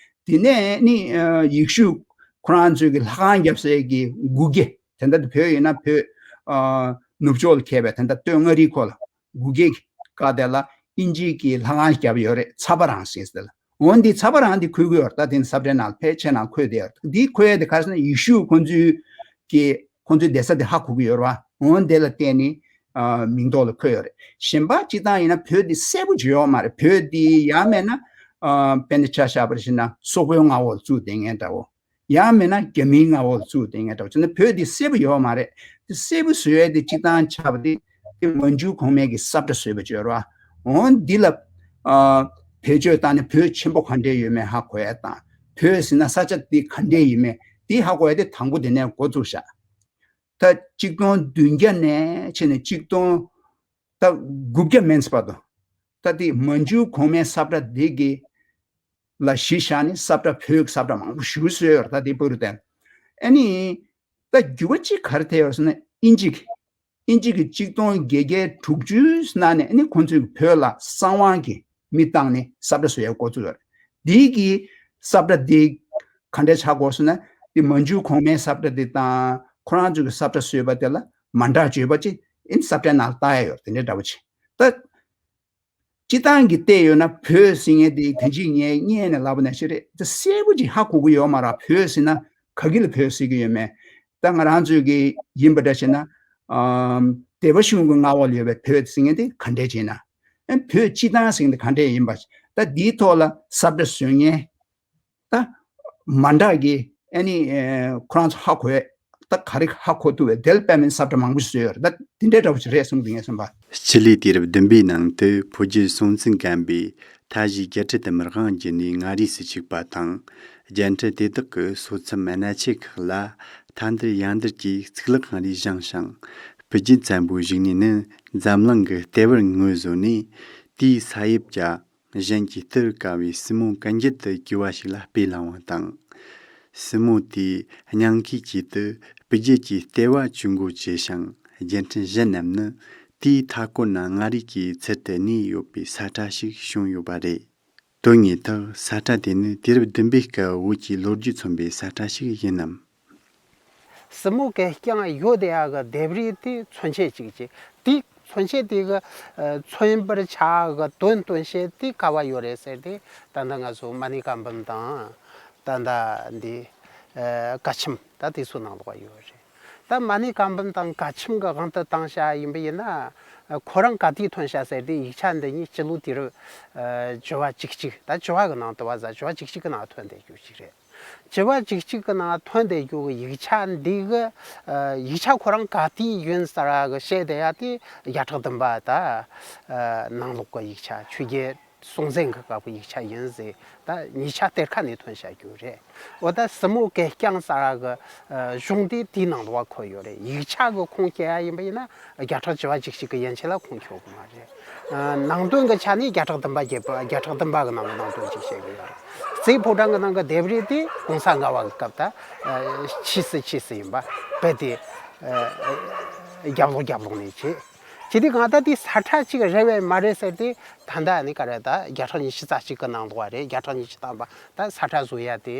དེ་ནས་ནི་ཨ། ཡེ་ཤུ་ཁོ་རང་ཚོའི་གི་ལྷ་ཁང་བརྒྱབ་སའི་གི་སྒུག་སྐྱེལ། དེ་འདྲ་དེ་བོད་ཡིན་ན་བོད་ཨ། ནུབ་ཕྱོགས་ལ་ཁེལ་བའི་དེ་འདྲ་སྟོད་མངའ་རིས་ཁོ་ལ་སྒུག་སྐྱེལ་གྱི་བཀའ་དེ་ལ་ཨིན་ཇིའི་གི་ལྷ་ཁང་བརྒྱབ་ཡོད་རེད། ཚ་བ་རང་ཟེར་དེ་ལ། འོན་ཏེ་ཚ་བ་རང་འདི་འཁོད་ཀྱི་ཡོད་རེད། ད་དེ་ས་ཁྲའི་ནང་ཕལ་ཆེར་ནང་འཁོད་བསྡད་ཡོད་རེད། འདི་འཁོད་ཡ་དེ་ག་རེ་ཟེར་ན། ཡེ་ཤུ་ཁོང་ཚོའི་གི་ཁོང་ཚོའི་བསྡད་ས་དེ་ཧ་གོ་གི་ཡོད་རེད་བ། འོན་དེ་ལ་བརྟེན་ནས་ཨ། མིང་ཐོག་ལ་འཁོད་ཡོད་རེད། གཞན་པ་སྤྱིར་བཏང་ཡིན་ན་བོད་འདི་གསལ་པོ་ཅིག་ཡོད་མ་རེད། བོད་འདི་ཡང་མེད་ན་ཨ། དཔེར་ན་ཆ་བཞག་པར་བྱས་ན་སོག་པོའི་མངའ་འོག་ལ་བཙུགས་བསྡད་མཁན་འདྲ་བོ། ཡང་མིན་ན་རྒྱ་མིའི་མངའ་འོག་ལ་བཙུགས་བསྡད་མཁན་འདྲ་བོ་བྱས་ན། བོད་འདི་གསལ་པོ་ཡོད་མ་རེད། དེ་གསལ་པོ་བཟོ་ཡས་དེ་སྤྱིར་བཏང་ཆགས་པ་དེ་དེ་མན་ཇུ་གོང་མས་ཀྱི་ས་ཁྲ་བཟོས་པ་བྱོས་རོགས། འོ་འདི་ལ་ཨ། བེད་སྤྱོད་བཏང་ནས་བོད་ཆེན་པོ་ག་འདྲས་ཡོད་མེད་ཧ་གོ་ཡས་དང་། བོད་ཟེར་ན་ས་ཆ་འདི་ག་འདྲས་ཡིན་མེད་དེ་ཧ་གོ་ཡས་དེ་དང་པོ་དེ་ནས་འགོ་བཙུགས་བཞག་ད་གཅིག་སྟོང་བདུན་བརྒྱ་ནས་བྱས་ནས་གཅིག་སྟོང་ད་དགུ་བརྒྱ་མན་ཙམ་བར་དུ། ད་དེ་མན་ཇུ་གོང་མའི་ས་ཁྲ་འདི་གི་ལ་གཞི་བཞག་ནས་ས་ཁྲ་བོད་ཀྱི་ས་ཁྲ་མང་པོ་ཞིག་བཟོས་ཡོད་རེད། ད་དེ་བར་དུ་བསྟན། ཨ་ནི་ད་འགྱུར་བ་གཅིག་ག་རེ་ཐེབས་ཡོད་ཟེར་ན། ཨིན་ཇི་གི་ཨིན་ཇི་གི་གཅིག་སྟོང་བརྒྱད་བརྒྱ་དྲུག་ཅུ་ནང་ནས་ཨ་ནི་ཁོང་ཚོས་བོད་ལ་གསང་བའི་གི་མི་བཏང་ནས་ས་ཁྲ་བཟོ་ཡག་འགོ་བཙུགས་ཡོད་རེད། འདི་གི་ས་ཁྲ་འདི་ག་འདྲས་ཆགས་ཀྱི་ཡོད་ཟེར་ན། དེ་མན་ཇུ་གོང་མའི་ས་ཁྲ་འདི་དང་ཁོ་རང་ཚོ་གི་ས་ཁྲ་བཟོས་པ་དེ་ལ་མ་འདྲ་བྱས་པ་ཅིག་ཨ་ནི་ས་ཁྲའི་ནང་ལ་བཏགས་ཡག་ཡོད་རེད། དེ་འདྲས་འདྲ་བོ་ཅིག་ད། སྤྱིར་བཏང་གི་བལྟས་ཡོད་ན་བོད་ཟེར་མཁན་དེ་ད་ཅི་ངས་སྔོན་ནས་ལབ་པ་ནང་བཞིན་རེད། དེ་གསལ་པོ་ཅིག་ཧ་གོ་གི་ཡོད་མ་རེད། བོད་ཟེར་ན་ག་གི་ལ་བོད་ཟེར་གི་ཡོད་མེད། ད་ང་རང་ཚོའི་གི་ཡིན་པ་འདྲ་བྱས་ན། ཨམ། སྡེ་པ་གཞུང་གི་མངའ་འོག་ལ་ཡོད་པའི་བོད་ཟེར་མཁན་དེ་ག་འདྲས་བྱས་ན། ཨ། བོད་སྤྱིར་བཏང་ཟེར་མཁན་དེ་ག་འདྲས་ཡིན་པ། ད་འདིའི་ཐོག་ལ་ས་ཁྲ་བཟོ་མཁན་ད་མ་འདྲ་གི་ཨ་ནི་ཨེ། ཁོ་རང་ཚོ་ཧ་གོ་ཡ། ད་ག་རེ་ཧ་གོ་ཐུབ་པའི་དེ་ལ་དཔག་མེད་ས་ཁྲ་མང་པོ་བཟོས་ཡོད་རེད། ད་དེ་འདྲའི་འདྲ་བོ་ཞིག་རེད་གསུངས་འདུག་ངས་བསམ་པ། སྤྱི་ལོའི་དུས་རབས་བདུན་པའི་ནང་དུ་བོད་རྒྱལ་སྲོང་བཙན་སྒམ་པོས་མཐའ་བཞིའི་རྒྱལ་ཁྲི་དུ་མར་དབང་བསྒྱུར་ནས་མངའ་རིས་སུ་བཅུག་པ་དང་། རྒྱལ་ཁྲི་དེ་དག་གི་སོ་མཚམས་གནའ་ཆས་ཁག་ལ་ཐ་འདར་ཡང་འདར་གྱིས་གཙུག་ལག་ཁང་རེ་བཞེངས་ཤིང་། སྤུ་རྒྱལ་བཙན་པོའི་བཞུགས་གནས་ནི་འཛམ་གླིང་གི་ལྟེ་བར་ངོས་བཟུང་ནས། དེའི་ས་དབྱིབས་ཀྱང་གཞན་གྱིས་སྟེར་དཀའ་བའི་སྲིན་མོ་གན་རྐྱལ་དུ་གྱུར་པ་ཞིག་ལ་དཔེ་བླངས་པ་དང་། སྲིན་མོ་དེས་སྙིང་གའི་དཀྱིལ་དུ་སྤུ་རྒྱལ་གྱི་ལྟེ་བ་བཅུག་འགོ་བྱས་ཤིང་། རྒྱལ་ཕྲན་གཞན་རྣམས་ནི་དེའི་མཐའ་སྐོར་ན་མངའ་རིས་ཀྱི་ཚུལ་དུ་གནས་ཡོད་པའི་ས་ཁྲ་ཞིག་བྱུང་ཡོད་པ་རེད། དོན་དངོས་ཐོག་ས་ཁྲ་དེ་ནི་དུས་རབས་བདུན་པའི་སྐབས་བོད་ཀྱི་ལོ་རྒྱུས་མཚོན་པའི་ས་ཁྲ་ཞིག་ཡིན་ནམ། སྲིན་མོ་གན་རྐྱལ་ཡོད་དེ་ཡག་གི་ལྡེབས་རིས་དེ་མཚོན་བྱེད་ཅིག་ཅིག་དེ་མཚོན་བྱེད་དེ་གི་ཨ། མཚོན་པར་བྱ་གི་དོན་སྟོན་བྱེད་དེ་ག་བ་ཡོད་རེད་ཟེར་ཏེ། ད་ལྟ་ང་ཚོ་མ་ཎི་བཀའ་འབུམ་དང་། ད་ལྟ་འདི་ཨ། བཀའ་ཆེམས་ད་དེ་ཚོ་ནང་ལོགས་ཡོད་རེད། ད་མ་ཎི་བཀའ་འབུམ་དང་བཀའ་ཆེམས་གི་དབང་དུ་བཏང་བྱ་ཡིན་པ་ཡིན་ན། ཨ། ཁོ་རང་ག་དུས་ཐོན་བྱ་ཟེར་ཏེ། ཡིག་ཆ་འདི་གཉིས་སྤྱི་ལོ་དུས་རབས་ཨ། བཅུ་པ་བཅུ་གཅིག་ད་བཅུ་པ་གི་ནང་དུ་བ་ཟ། བཅུ་པ་བཅུ་གཅིག་གི་ནང་ཐོན་བསྡད་རྒྱུ་ཞིག་རེད། བཅུ་པ་བཅུ་གཅིག་གི་ནང་ཐོན་བསྡད་རྒྱུ་གི་ཡིག་ཆ་འདི་གི་ཨ། ཡིག་ཆ་ཁོ་རང་ག་དུས་ཡིན་ཟེར་གི་བཤད་བསྡད་ཡ་དེ་བརྒྱ་ཕྲག་བདུན་པ་ད་ཨ། ནང་ལོགས་གི་ཡིག་ཆ་ཆོས་རྒྱལ་ སྲོང་བཙན་གྱི་སྐབས་ཀྱི་ཡིག་ཆ་ཡིན་ཟེར། ད་ཉིས་ཆ་གཏེར་ཁ་ནས་ཐོན་བཞག་རྒྱུ་རེད། འོ་ད་སྲིན་མོ་གད་རྐྱང་ཟེར་བ་གི་གཞུང་དེ་དེའི་ནང་དུ་བ་འཁོད་ཡོད་རེད། ཡིག་ཆ་གི་ཁུངས་སྐྱེལ་ཡ་ཡིན་པ་ཡིན་ན་བརྒྱ་ཕྲག་བཅུ་བ་བཅུ་གཅིག་གི་ཡན་ཆད་ལ་ཁུངས་འཁྱོལ་གི་མ་རེད། ཨ། ནང་དོན་གྱི་ཆ་ནས་བརྒྱ་ཕྲག་བདུན་པ་བརྒྱད་པ། བརྒྱ་ཕྲག་བདུན་པ་གི་ནང་གི་ནང་དོན་ཅིག་བཤད་གི་ཡོད་རེད། རྩེའི་ཕོ་བྲང་གི་ནང་གི་ལྡེབས་རིས་དེ་གོང་ས་ལྔ་བ་གི་སྐབས་ད་ཨ་ཕྱིས་སུ་ཕྱིས་སུ་ཡིན་པ་རྦད་དེ་ཨ་རྒྱབ་ལོག་རྒྱབ་ལོག་ནས་བྱས། བྱས་དུས་གང་ལྟར་དེ་ས་ཁྲ་གཅིག་རེད་བས་མ་རེད་ཟེར་དུས། ད་ལྟ་ནི་ག་རེ་ད་བརྒྱ་ཕྲག་ཉི་ཤུ་རྩ་གཅིག་གི་ནང་ལོགས་རེད། བརྒྱ་ཕྲག་ཉི་ཤུ་ཐམ་པ་ད་ས་ཁྲ་བཟོ་ཡ་དེ་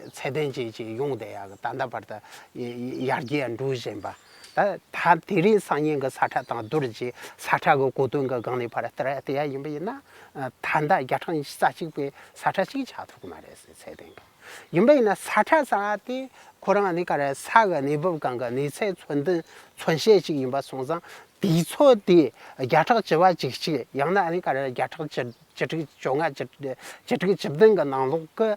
ཚད་ལྡན་ཅན་ཅིག་ཡོང་བསྡད་ཡ་གི་ད་ལྟ་བར་དུ་ཡར་རྒྱས་འགྲོ་བཞིན་པ། ད་ད་དེ་རིང་སང་ཉིན་གི་ས་ཁྲ་དང་བསྡུར་རྗེས་ས་ཁྲ་གི་གོ་དོན་གི་སྒང་ནས་ཕར་བལྟ་བལྟ་ཡ་ཡིན་པ་ཡིན་ན། ད་ལྟ་བརྒྱ་ཕྲག་ཉི་ཤུ་རྩ་གཅིག་པའི་ས་ཁྲ་གཅིག་ཆགས་ཐུབ་ཀྱི་མ་རེད་ཟེར། ཚད་ལྡན་གི་ཡིན་པ་ཡིན་ན་ས་ཁྲ་ཟེར་བ་དེ་ཁོ་རང་ནི་ག་རེ་ས་གི་གནས་བབ་སྒང་གི་གནས་ཚད་མཚོན་དོན་མཚོན་བྱེད་ཅིག་ཡིན་པ་སོང་ཙང་། དུས་ཚོད་དེ་བརྒྱ་ཕྲག་བཅུ་བ་བཅུ་གཅིག་ཡང་ན་ནི་ག་རེ་བརྒྱ་ཕྲག་བཅུ་བཅུ་དྲུག་བཅོ་ལྔ་བཅུ་བཅུ་དྲུག་བཅུ་བདུན་གི་ནང་ལོགས་ཀྱི་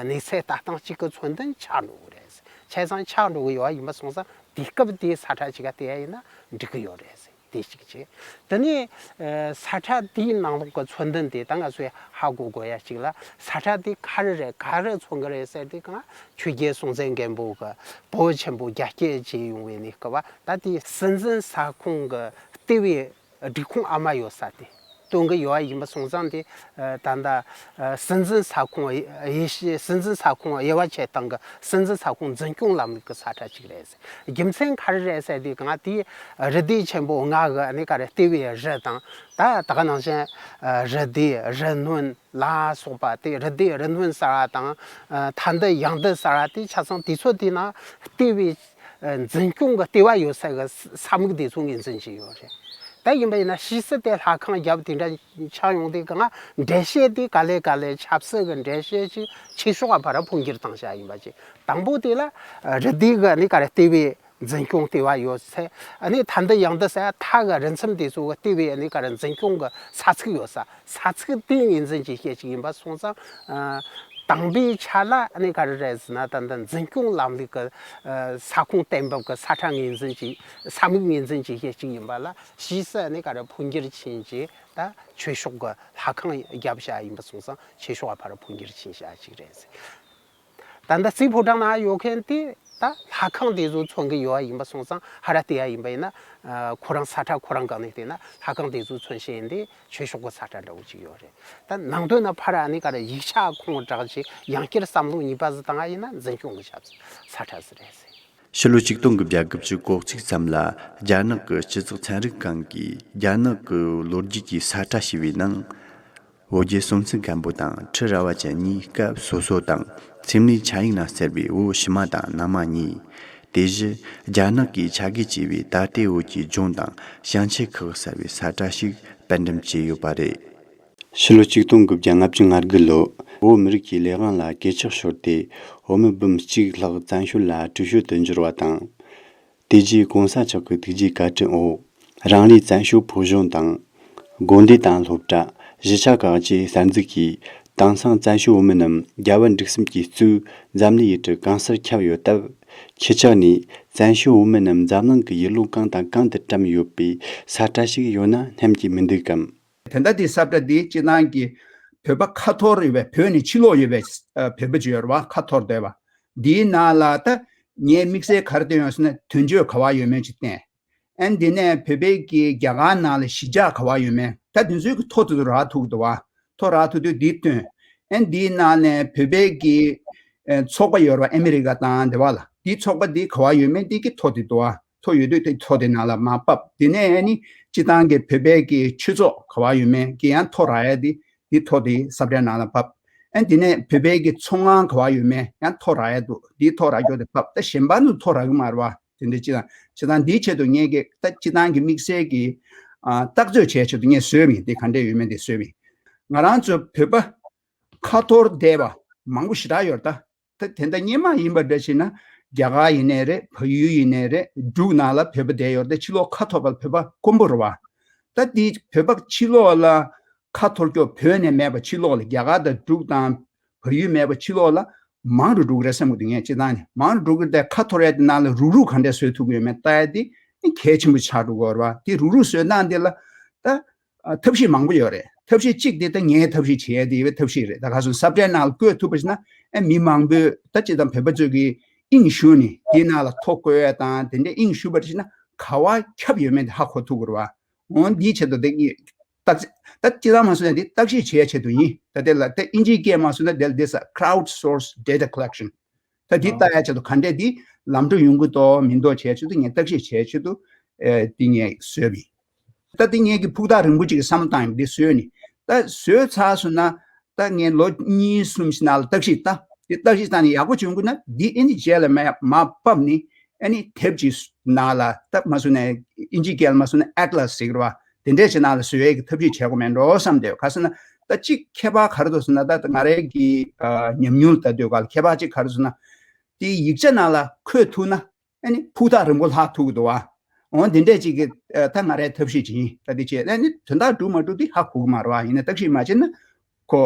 གནས་ཚད་ལྟ་སྟངས་གཅིག་གི་མཚོན་དོན་ཆགས་འགྲོ་གི་རེད། བྱས་ཙང་ཆགས་འགྲོ་གི་ཡོད་པ་ཡིན་པ་སོང་ཙང་དུས་སྐབས་དེའི་ས་ཁྲ་གཅིག་ག་བལྟས་ཡ་ཡིན་ན་འགྲིག་གི་ཡོད་རེད། དེ་གཅིག་བྱས། དེ་ནས་ས་ཁྲ་དེའི་ནང་ལོགས་ཀྱི་མཚོན་དོན་དེ་ད་ང་ཚོས་ཧ་གོ་དགོས་ཡ་གཅིག་ལ། ས་ཁྲ་དེ་ག་རེ་རེད། ག་རེ་མཚོན་གི་རེད་ཟེར་དུས་གང་ཆོས་རྒྱལ་སྲོང་བཙན་སྒམ་པོ་གི་བོད་ཆེན་པོ་རྒྱ་སྐྱེད་བྱས་ཡོང་བའི་གནས་སྐབས་པ་ད་དེ་སྲིད་འཛིན་ས་ཁོངས་ཀྱི་ལྟེ་བའི་སྒྲིག་ཁོངས་ཨ་མ་ཡོད་ས་དེ་སྟོན་གི་ཡོད་པ་ཡིན་པ་སོང་ཙང་དེ་ད་ལྟ་སྲིད་འཛིན་ས་ཁོངས་དབྱེ་ཞིབ། སྲིད་འཛིན་ས་ཁོངས་དབྱེ་བ་ཕྱེ་སྟངས་ཀྱི་སྲིད་འཛིན་ས་ཁོངས་འཛིན་སྐྱོང་ལམ་ལུགས་ཀྱི་ས་ཁྲ་གཅིག་རེད། རྒྱུ་མཚན་ག་རེ་རེད་ཟེར་དུས་གང་དེའི་རི་སྡེ་ཆེན་པོ་ལྔ་གི་ནི་ག་རེ་ལྟེ་བའི་རི་དང་། ད་ད་ག་ནང་བཞིན་རི་སྡེ་རི་སྣོན་ལ་སོགས་པ་དེ། རི་སྡེ་རི་སྣོན་ཟེར་བ་དང་མཐའ་འདུལ་ཡང་འདུལ་ཟེར་བ་དེ་ཆ་ཚང་དུས་ཚོད་དེའི་ནང་ལྟེ་བའི་འཛིན་སྐྱོང་གི་ལྟེ་བ་ཡོད་ས་གི་ས་མིག་དེ་ཚོ་ངོས་འཛིན་བྱས་ཡོད་རེད། ད་ཡིན་པ་ཡིན་ན་ཕྱིས་སུ་དེ་ལྷ་ཁང་བརྒྱབ་དེ་འདྲ་ཆགས་ཡོང་དུས་གང་འགྲེལ་བཤད་དེ་ག་ལེ་ག་ལེ་ཆབ་སྲིད་ཀྱི་འགྲེལ་བཤད་ཅིག་ཆོས་ཕྱོགས་ལ་ཕར་འཕོ་འགྱུར་བཏང་བཞག་ཡིན་པ་ཅིག་དང་པོ་དེ་ལ་རི་སྡེ་གི་ནི་ག་རེ་ལྟེ་བའི་འཛིན་སྐྱོང་ལྟེ་བ་ཡོད་ཚད། ཨ་ནི་མཐའ་འདུལ་ཡང་འདུལ་ཟེར་མཐའ་གི་རི་མཚམས་དེ་ཚོ་གི་ལྟེ་བའི་ནི་ག་རེ་འཛིན་སྐྱོང་གི་ས་ཚིགས་ཡོད་ས། ས་ཚིགས་དེ་ངོས་འཛིན་གྱི་བཤད་ཅིག་ཡིན་པ་སོང་ཙང་། ཨ། དང་པོའི་ཆ་ལ་ནི་ག་རེ་རེད་ཟེར་ན། ད་ལྟ་འཛིན་སྐྱོང་ལམ་ལུགས་ཀྱི་ས་ཁོངས་གཏན་འབེབས་ཀྱི་ས་ཁྲ་ངོས་འཛིན་གྱི་ས་མིག་ངོས་འཛིན་གྱི་བཤད་ཅིག་ཡིན་པ་ལ། ཕྱིས་སུ་ནི་ག་རེ་འཕོ་འགྱུར་ཕྱིན་རྗེས་ད་ཆོས་ཕྱོགས་ཀྱི་ལྷ་ཁང་བརྒྱབ་བཞག་ཡིན་པ་སོང་ཙང་ཆོས་ཕྱོགས་ལ་ཕར་འཕོ་འགྱུར་ཕྱིན་བཞག་ཅིག་རེད། ད་ལྟ་རྩེའི་ཕོ་བྲང་ནང་ཡོད་མཁན་དེ་ད་ལྷ་ཁང་དེ་ཚོ་མཚོན་གྱི་ཡོད་པ་ཡིན་པ་སོང་ཙང་། ཧ་ར་དེ་ཡ་ཡིན་པ་ཡིན་ན། ཨ། ཁོ་རང་ས་ཁྲ་ཁོ་རང་སྒང་ནས་བལྟས་ན་ལྷ་ཁང་དེ་ཚོ་མཚོན་བྱེད་ཡིན་དེ་ཆོས་ཕྱོགས་ཀྱི་ས་ཁྲ་འདྲ་བོ་ཅིག་ཡོད་རེད། ད་ནང་དོན་ན་ཕར་ཨ་ནི་ག་རེ་ཡིག་ཆ་ཁུངས་དྲངས་བྱས་ཡང་བསྐྱར་བསམ་བློ་གཉིས་པ་ཟིག་བཏང་བ་ཡིན་ན་འཛིན་སྐྱོང་གི་ཆབ་སྲིད་ས་ཁྲ་ཟིག་རེད་ཟེར། ཕྱི་ལོ་ཆིག་སྟོང་དགུ་བརྒྱ་དགུ་བཅུ་གོ་གཅིག་ཙམ་ལ་རྒྱ་ནག་གི་སྤྱི་ཚོགས་ཚན་རིག་ཁང་གིས་རྒྱ་ནག་གི་ལོ་རྒྱུས་ཀྱི་ས་ཁྲ་ཞེས་པའི་ནང་། བོད་རྒྱལ་སྲོང་བཙན་སྒམ་པོ་དང་ཁྲི་རལ་པ་ཅན་གཉིས་སྐབས་སོ་སོ་དང་། ཚེམས་ལས་ཆ་ཡིག་ན་གསལ་བའི་བོད་ཕྱི་མ་དང་ནང་མ་གཉིས། དེ་བཞིན་རྒྱ་ནག་གིས་ཆ་བགོས་བྱས་པའི་ད་ལྟའི་བོད་ཀྱི་ལྗོངས་དང་བྱང་ཆེ་ཁག་གསལ་བའི་ས་ཁྲ་ཞིག་པར་འགྲེམས་བྱས་ཡོད་པ་རེད། ཕྱི་ལོ་ཆིག་སྟོང་དགུ་བརྒྱ་ལྔ་བཅུ་ང་དགུ་ལོ། བོད་མི་རིགས་ཀྱི་ལས་དབང་ལ་གོད་ཆག་ཤོར་ཏེ། བོད་མི་འབུམ་གཅིག་ལྷག་བཙན་བྱོལ་ལ་བྲོས་བྱོལ་དུ་འབྱོར་བ་དང་། དེ་རྗེས་གོང་ས་མཆོག་གི་ཐུགས་རྗེ་བཀའ་དྲིན་འོག་རང་རེའི་བཙན་བྱོལ་ཕོ་གཞོན་དང་། དགོན་སྡེ་དང་སློབ་གྲྭ། གཞིས་ཆགས་ཁག་བཅས་གསར་འཛུགས་ཀྱིས། དེང་སང་བཙན་བྱོལ་བོད་མི་རྣམས་རྒྱལ་བ་འབྲུག་གསུམ་གྱི་གཙོས་འཛམ་གླིང་ཡུལ་གྲུ་གང་སར་ཁྱབ་ཡོད་སྟབས། ཁྱེད་ཅག་ནས་བཙན་བྱོལ་བོད་མི་རྣམས་འཛམ་གླིང་གི་ཡུལ་ལུང་གང་དང་གང་དུ་བཀྲམ་ཡོད་པའི་ས་ཁྲ་ཞིག་ཡོད་ན་སྙམ་གྱི་མི་འདུག་གམ། དེ་འདྲ་དེ་ས་ཁྲ་འདི་སྤྱིར་བཏང་གི་བོད་པ་ཁ་འཐོར་ཡོད་པའི། བོད་ནས་ཕྱིར་ལོག་ཡོད་པའི་བོད་པ་ཅིག་ཡོད་རེད་བ། ཁ་འཐོར་བསྡད་པ། འདིའི་ནང་ལ་ད་ངས་དམིགས་བསལ་ག་རེ་བསྟན་ཡོད་ཟེར་ན། དོན་གཅོད་ག་བ་ཡོད་མེད་ཅིག་བསྟན། ཨ་ནི་དེ་ནས་བོད་པའི་གི་རྒྱ་གར་ནང་ལ་གཞིས་ཆགས་ག་བ་ཡོད་མེད། ད་དེ་ཚོའི་གི་ཐོ་དེ་ཚོ་རག་ཐུབ་ཀྱི་འདུག་བ། ཐོ་རག་ཐུབ་དུས་འདི་བཏོན། ཨ་ནི་འདིའི་ནང་ནས་བོད་པའི་གི་ཨ་ཚོགས་པ་ཡོད་རེད་བ། ཨ་མི་རི་ཀ་དང་དེ་བ་ལ། དེའི་ཚོགས་པ་འདི་ག་བ་ཡོད་མེད་དེ་གི་ཐོ་དེ་འདུག་བ། ཐོ་ཡོད་དུས་དེ་ཐོ་དེ་ནང་ལ་མར་ཕབ། དེ་ནས་ཨ་ནི་སྤྱིར་བཏང་གི་བོད་པའི་གི་ཆོས་ཚོགས་ག་བ་ཡོད་མེད་ཀྱི་ཡང་ཐོ་རག་ཡ་དེ་དེ་ཐོ་དེ་ས་ཁྲའི་ནང་ལ་ཕབ། ཨ་ནི་དེ་ནས་བོད་པའི་གི་ཚོང་ཁང་ག་བ་ཡོད་མེད་ཡང་ཐོ་རག་ཡ་འདུག་དེའི་ཐོ་རག་རྒྱུ་དེ་ཕབ། ད་གཞན་པ་ནི་ཐོ་རག་གི་མ་རེད་བ། དེ་འདྲ་ཅི་དང་ཅི་དང་འདིའི་ཆེད་དུ་ངས་ཀྱི་ད་སྤྱིར་བཏང་གི་དམིགས་བསལ་གྱི་ཨ་བརྟག་དཔྱད་བྱས་ཆེད་དུ་ངས་བཟོས་པ་ཡིན། དེ་ག་འདྲས་ཡོད་མེད་དེ་བཟོས་པ་ཡིན། ང་རང་ཚོ་བོད་པ་ཁ་འཐོར་བསྡད་པ་མང་པོ་ཞེ་དྲག་ཡོད་རེད་ད། ད་དེ་འདྲ་སྔོན་མ་ཡིན་པ་འདྲ་བྱས་ན་རྒྱ་གར་ཡིན་ནའི་རེད། བལ་ཡུལ་ཡིན་ནའི་རེད། འབྲུག་ནང་ལ་བོད་པ་བསྡད་ཡོད་རེད། ད་ཕྱིར་ལོག་ཁ་འཐོར་བ་བོད་པ་དཀོན་པོ་རེད་བ། ད་དེ་བོད་པ་ཕྱིར་ལོག་ལ་ཁ་འཐོར་ཀྱོག་བོད་ནས་མེད་པ། ཕྱིར་ལོག་ལ་རྒྱ་གར་དང་འབྲུག་དང་བལ་ཡུལ་མེད་པ་ཕྱིར་ལོག་ལ་མང་རུ་འགྲོ་གི་རེད་བསམ་གི་འདུག་ངས་སྤྱིར་བཏང་ནས། མང་རུ་འགྲོ་གི་རེད་དེ། ཁ་འཐོར་ཡ་དེ་ནང་ལ་རུག་རུག་ག་འདྲས་བཟོས་ཐུབ་ཀྱི་ཡོད་མེད་ལྟ་ཡ་དེ་གལ་ཆེན་པོ་ཆགས་འགྲོ་གི་ཡོད་རེད་བ། དེ་རུག་རུག་བཟོས་སྟངས་དེ་ལ་ད་ཐབས་ཤེས་མང་པོ་ཡོད་རེད། ཐབས་ཤེས་གཅིག་དེ་ད་ངའི་ཐབས་ཤེས་བྱས་དེ་ཡོད་པའི་ཐབས་ཤེས་རེད། ད་ག་སོང་ས་བཀྲའི་ནང་ལ་བཀོད་ཐུབ་པ་ཞིག་ན་ཨེ་མི་མང་པོས་ད་ཅི་ཙམ་བོད་པ་ཚོས་ཀྱི་དབྱིངས་ཞུགས་ནས་དེའི་ནང་ལ་ཐོ་བཀོད་ཡ་དང་དེ་འདྲའི་དབྱིངས་ཞུགས་པ་ཞིག་ན་ག་བ་ཁྱབ་ཡོད་མེད་དེ་ཧ་གོ་ཐུབ་དགོས་རེད་བ། འོ་འདིའི་ཆེད་དུ་དེ་གི་ད་ད་ཅི་ཙམ་མ་སོང་ན་དེ་བརྟག་ཞིབ་བྱེད་ཡ་ཆེད་དུ་ཡིན། ད་དེ་ལ་ད་ཨིན་ཇིའི་སྐད་མ་སོང་ན་དེ་ལ་དེ་ས་crowd source data collection། ད་འདི་ལྟ་ཡ་ཆེད་དུ་ག་འདྲས་འདི་ལམ་འགྲོ་ཡོང་གི་འདུག་མི་འདུག་བྱས་ཆེད་དུ་ངས་བརྟག་ཞིབ་བྱས་ཆེད་དུ་ཨེ་འདི་ངས་བཟོས་པ་ཡིན། ད་འདི་ངས་ཀྱི་ཕུགས་ཐག་རིང་པོ་ཅིག་གི་བསམ་བློ་བཏང་ཡིན་འདི་བཟོས་ནི། ད་བཟོས་ཚར་སོང་ན་ད་ངས་ལོ་གཉིས་གསུམ་ཞིག་ནང་ལ་བརྟག་ཞིབ་ད་འདི་བརྟག་ཞིབ་བཏང་ནས་ཡག་པོ་བྱུང་གི་ན་འདི་ཨེ་ནི་རྗེས་ལ་མ་མ་ཕབ་ནི་ཨེ་ནི་དེབ་ཅིག་ནང་ལ་ད་མ་སོང་ན་ཨིན་ཇི་སྐད་ལ་མ་སོང་ན་ཨེ་ཊི་ལ་སི་ཟེར་གི་རེད་བ། དེ་འདྲས་བྱས་ན་ལ་བཟོ་ཡས་ཀྱི་ཐབས་ཤེས་བྱེད་དགོས་མེད་འགྲོ་བསམ་སྟེ་ག་ཟེར་ན། ད་གཅིག་ཁྱད་པར་ག་རེ་འདུག་ཟེར་ན་ད་ང་རའི་གི་ཨ་ཉམས་མྱོང་ལྟ་དུས་ག་ལ་ཁྱད་པར་གཅིག་ག་རེ་ཟེར་ན། དེ་ཡིག་ཆ་ནང་ལ་འཁོད་ཐུབ་ན་ཨ་ནི་ཕུགས་ཐག་རིང་པོ་ལྷག་ཐུབ་ཀྱི་འདུག་བ། འོ་དེ་འདྲས་གཅིག་གི་ཨ་ད་ང་རའི་ཐབས་ཤེས་ཅིག་ཡིན། ད་དེ་བྱས་ཨ་ནི་དོན་དག་འགྲུབ་མ་འགྲུབ་དེ་ཧ་གོ་གི་མ་རེད་བ། ཡིན་ན་བརྟག་ཞིབ་མ་བྱས་ན་ཁོ་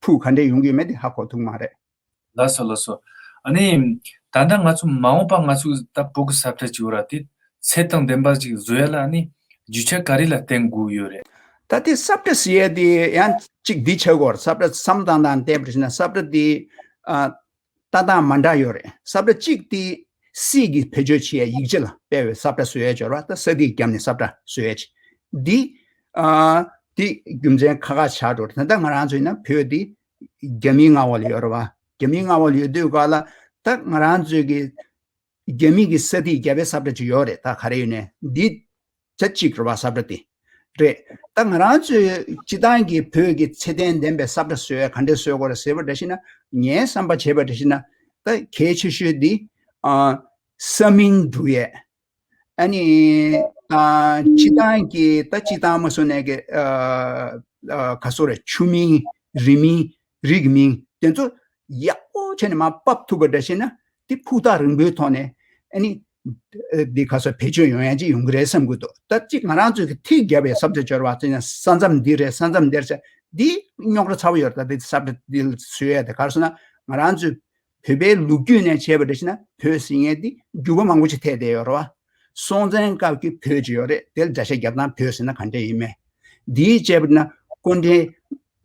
ཕུགས་ག་འདྲས་ཡོང་གི་ཡོད་མེད་དེ་ཧ་གོ་ཐུབ་མ་རེད། ལགས་སོ་ལགས་སོ། ཨ་ནི། ད་ལྟ་ང་ཚོ་མ་འོངས་པ་ང་ཚོ་ད་བོད་ཀྱི་ས་བཀྲ་བྱེད་ར་དེ་ཚད་དང་ལྡན་པ་ཅིག་བཟོ་ཡ་ལ་ཨ་ནི་རྒྱུ་ཆ་ག་རེ་ལ་བརྟེན་དགོས་ཡོད་རེད། ད་དེ་ས་བཀྲ་ཟེར་ཡ་དེ་ཡང་གཅིག་འདི་ཆགས་ཀྱི་ཡོད་རེད། ས་བཀྲ་བསམ་བློ་བཏང་སྟངས་བལྟས་པ་ཞིག་ན་ས་བཀྲ་དེ་ཨ་ལྟ་སྟངས་མ་འདྲ་ཡོད་རེད། ས་བཀྲ་གཅིག་དེ་སྲིད་ཀྱི་བེད་སྤྱོད་བྱེད་ཡ་ཡིག་ཆ་ལ་དཔེ་བའི་ས་བཀྲ་བཟོ་ཡ་སྦྱོར་བ་ད་ས་ཐིག་བརྒྱབ་ནས་ས་བཀྲ་བཟོ་ཡ་ཅིག་འདི་ཨ་དེ་རྒྱུ་མཚན་ཁ་ཁ་ཆགས་འགྲོ་རེད། ད་ལྟ་ང་རང་ཚོ་ཡིན་ན་བོད་དེ། རྒྱ་མིའི་མངའ་འོག་ལ་ཡོད་རེད་བ། རྒྱ་མིའི་མངའ་འོག་ལ་ཡོད་དུས་ག་ལ་ད་ང་རང་ཚོའི་གི་རྒྱ་མི་གི་ས་ཐིག་རྒྱ་བལ་ས་བཀྲ་ཅིག་ཡོད་རེད། ད་ག་རེ་ཡོད་ནས་འདི་ཆ་གཅིག་རེད་བ། ས་བཀྲ་དེ་རེད། ད་ང་རང་ཚོའི་སྤྱི་བཏང་གི་བོད་ཀྱི་ཚད་ལྡན་ལྡན་པའི་ས་བཀྲ་བཟོ་ཡ་ག་འདྲས་བཟོ་དགོས་རེད་ཟེར་བ་འདྲ་ཞིག་ན་ངའི་བསམ་པ་བྱས་པ་འདྲ་ཞིག་ན་ད་གལ་ཆེ་ཤོས་འདི་ཨ་ས་མིང་འབྲི་ཡས། ཨ་ནི། ཨ་སྤྱི་བཏང་གི་ད་སྤྱི་བཏང་མ་སོང་ནས་ཀྱི་ཨ་ཨ་ག་སོ་རེ་ཆུ་མིང་རི་མིང་རིགས་མིང་དེ་ཚོ་ཡག་པོ་བྱས་ནས་མར་ཕབ་ཐུབ་པ་འདྲ་ཞིག་ན་དེ་ཕུགས་ཐག་རིང་པོའི་ཐོག་ནས་ཨ་ནི་འདི་ག་སོ་བེད་སྤྱོད་ཡོང་ཡ་ཅིག་ཡོང་གི་རེད་བསམ་གི་འདུག་ད་གཅིག་ང་རང་ཚོས་ཀྱི་ཐིག་བརྒྱབ་པའི་ས་བཀྲ་སྦྱོར་བ་ཚོས་ན་ས་མཚམས་འདི་རེད་ས་མཚམས་འདིར་ཟེར་འདི་རྙོག་དྲ་ཚ་པོ་ཡོད་རེད། ད་འདི་ས་བཀྲ་འདི་བཟོས་ཡ་དེ་ག་རེ་ཟེར་ན་ང་རང་ཚོས། བོད་པའི་ལོ་རྒྱུས་ནས་བྱས་པ་འདྲ་ཞིག་ན་བོད་ཟེར་མཁན་འདི་འགྱུར་བ་མང་པོ་ཞིག་ཐེབས་བསྡད་ཡོད་རེད་བ། སྲོང་བཙན་སྐབས་ཀྱི་བོད་ཅིག་ཡོད་རེད། དེ་ལ་འདྲ་བཤད་རྒྱབ་སྟངས་བོད་ཟེར་ན་ག་འདྲས་ཡིན་མེད། འདིའི་བྱས་པ་ན་སྐུ་ཕྲེང་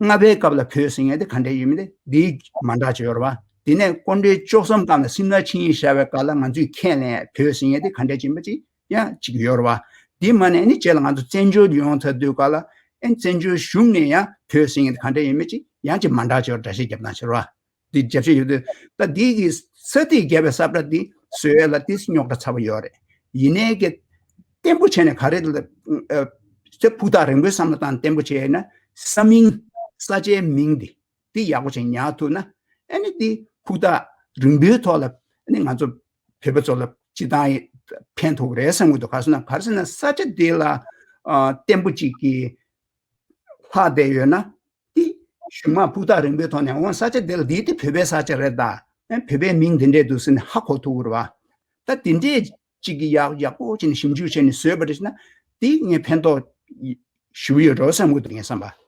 ལྔ་པའི་སྐབས་ལ་བོད་ཟེར་མཁན་འདི་ག་འདྲས་ཡིན་མེད་དེ་འདི་མ་འདྲ་ཅིག་ཡོད་རེད་བ། དེ་ནས་སྐུ་ཕྲེང་བཅུ་གསུམ་སྐབས་ལ་སིམ་ལ་ཆིངས་ཡིག་བཞག་པའི་སྐབས་ལ་ང་ཚོས་ཁས་ལེན་བོད་ཟེར་མཁན་འདི་ག་འདྲས་ཡིན་པ་ཅིག་ཡང་ཅིག་ཡོད་རེད་བ། འདི་མ་ནས་ནི་རྗེས་ལ་ང་ཚོ་བཙན་བྱོལ་དུ་ཡོང་ཚར་དུས་སྐབས་ལ་ཨེ་བཙན་བྱོལ་གཞུང་ནས་ཡང་བོད་ཟེར་མཁན་འདི་ག་འདྲས་ཡིན་མེད་ཅིག་ཡང་ཅིག་མ་འདྲ་ཅིག་ཡོད་འདྲ་བཤད་རྒྱབ་སྟངས་ཤར་བ། འདི་རྒྱབ་བཤད་ཡོད་དུས་ད་འདི་གི་ས་ཐིག་བརྒྱབ་པའི་ས་བཀྲ་འདི་བཟོ་ཡས་ལ་ཏིས་རྙོག་དྲ་ཚ་པོ་ཡོད་རེད། ཡིན་ནའི་གི་བརྟན་པོ་བྱས་ནས་ག་རེ་ལ་ཚེ་ཕུགས་ཐག་རིང་པོའི་བསམ་བློ་བཏང་བརྟན་པོ་བྱས་ཡིན་ན་ས་མིང་ས་ཆའི་མིང་འདི་འདི་ཡག་པོ་བྱས་ཉར་ཐུབ་ན་ཨ་ནི་འདི་ཕུགས་ཐག་རིང་པོའི་ཐོག་ལ་ཨ་ནི་ང་ཚོ་བོད་པ་ཚོ་ལ་སྤྱི་བཏང་ཕན་ཐོགས་རེད་བསམ་གི་འདུག་ག་རེ་ཟེར་ན་ག་རེ་ཟེར་ན་ས་ཆ་འདི་ལ་བརྟན་པོ་གཅིག་གི་ལྷག་བསྡད་ཡོད་ན། དེ་གཞུག་མ་ཕུགས་ཐག་རིང་པོའི་ཐོག་ནས་འོང་ས་ཆ་དེ་ལ་འདི་དེ་བོད་པའི་ས་ཆ་རེད་ད། ཨེ་བོད་པའི་མིང་འདི་འདྲས་འདུག་ཟེར་ནས་ཧ་གོ་ཐུབ་ཀྱི་རེད་བ། ད་དེ་འདྲས་ཅིག་གི་ཡག་ཡག་པོ་བྱས་ནས་ཞིབ་འཇུག་བྱས་ནས་བཟོས་པ་རེད་ཟེར་ན་དེ་ངས་ཕན་ཐོགས་ཞེ་པོ་ཡོད་འགྲོ་བསམ་གྱི་འདུག་ངས་བསམ་པ།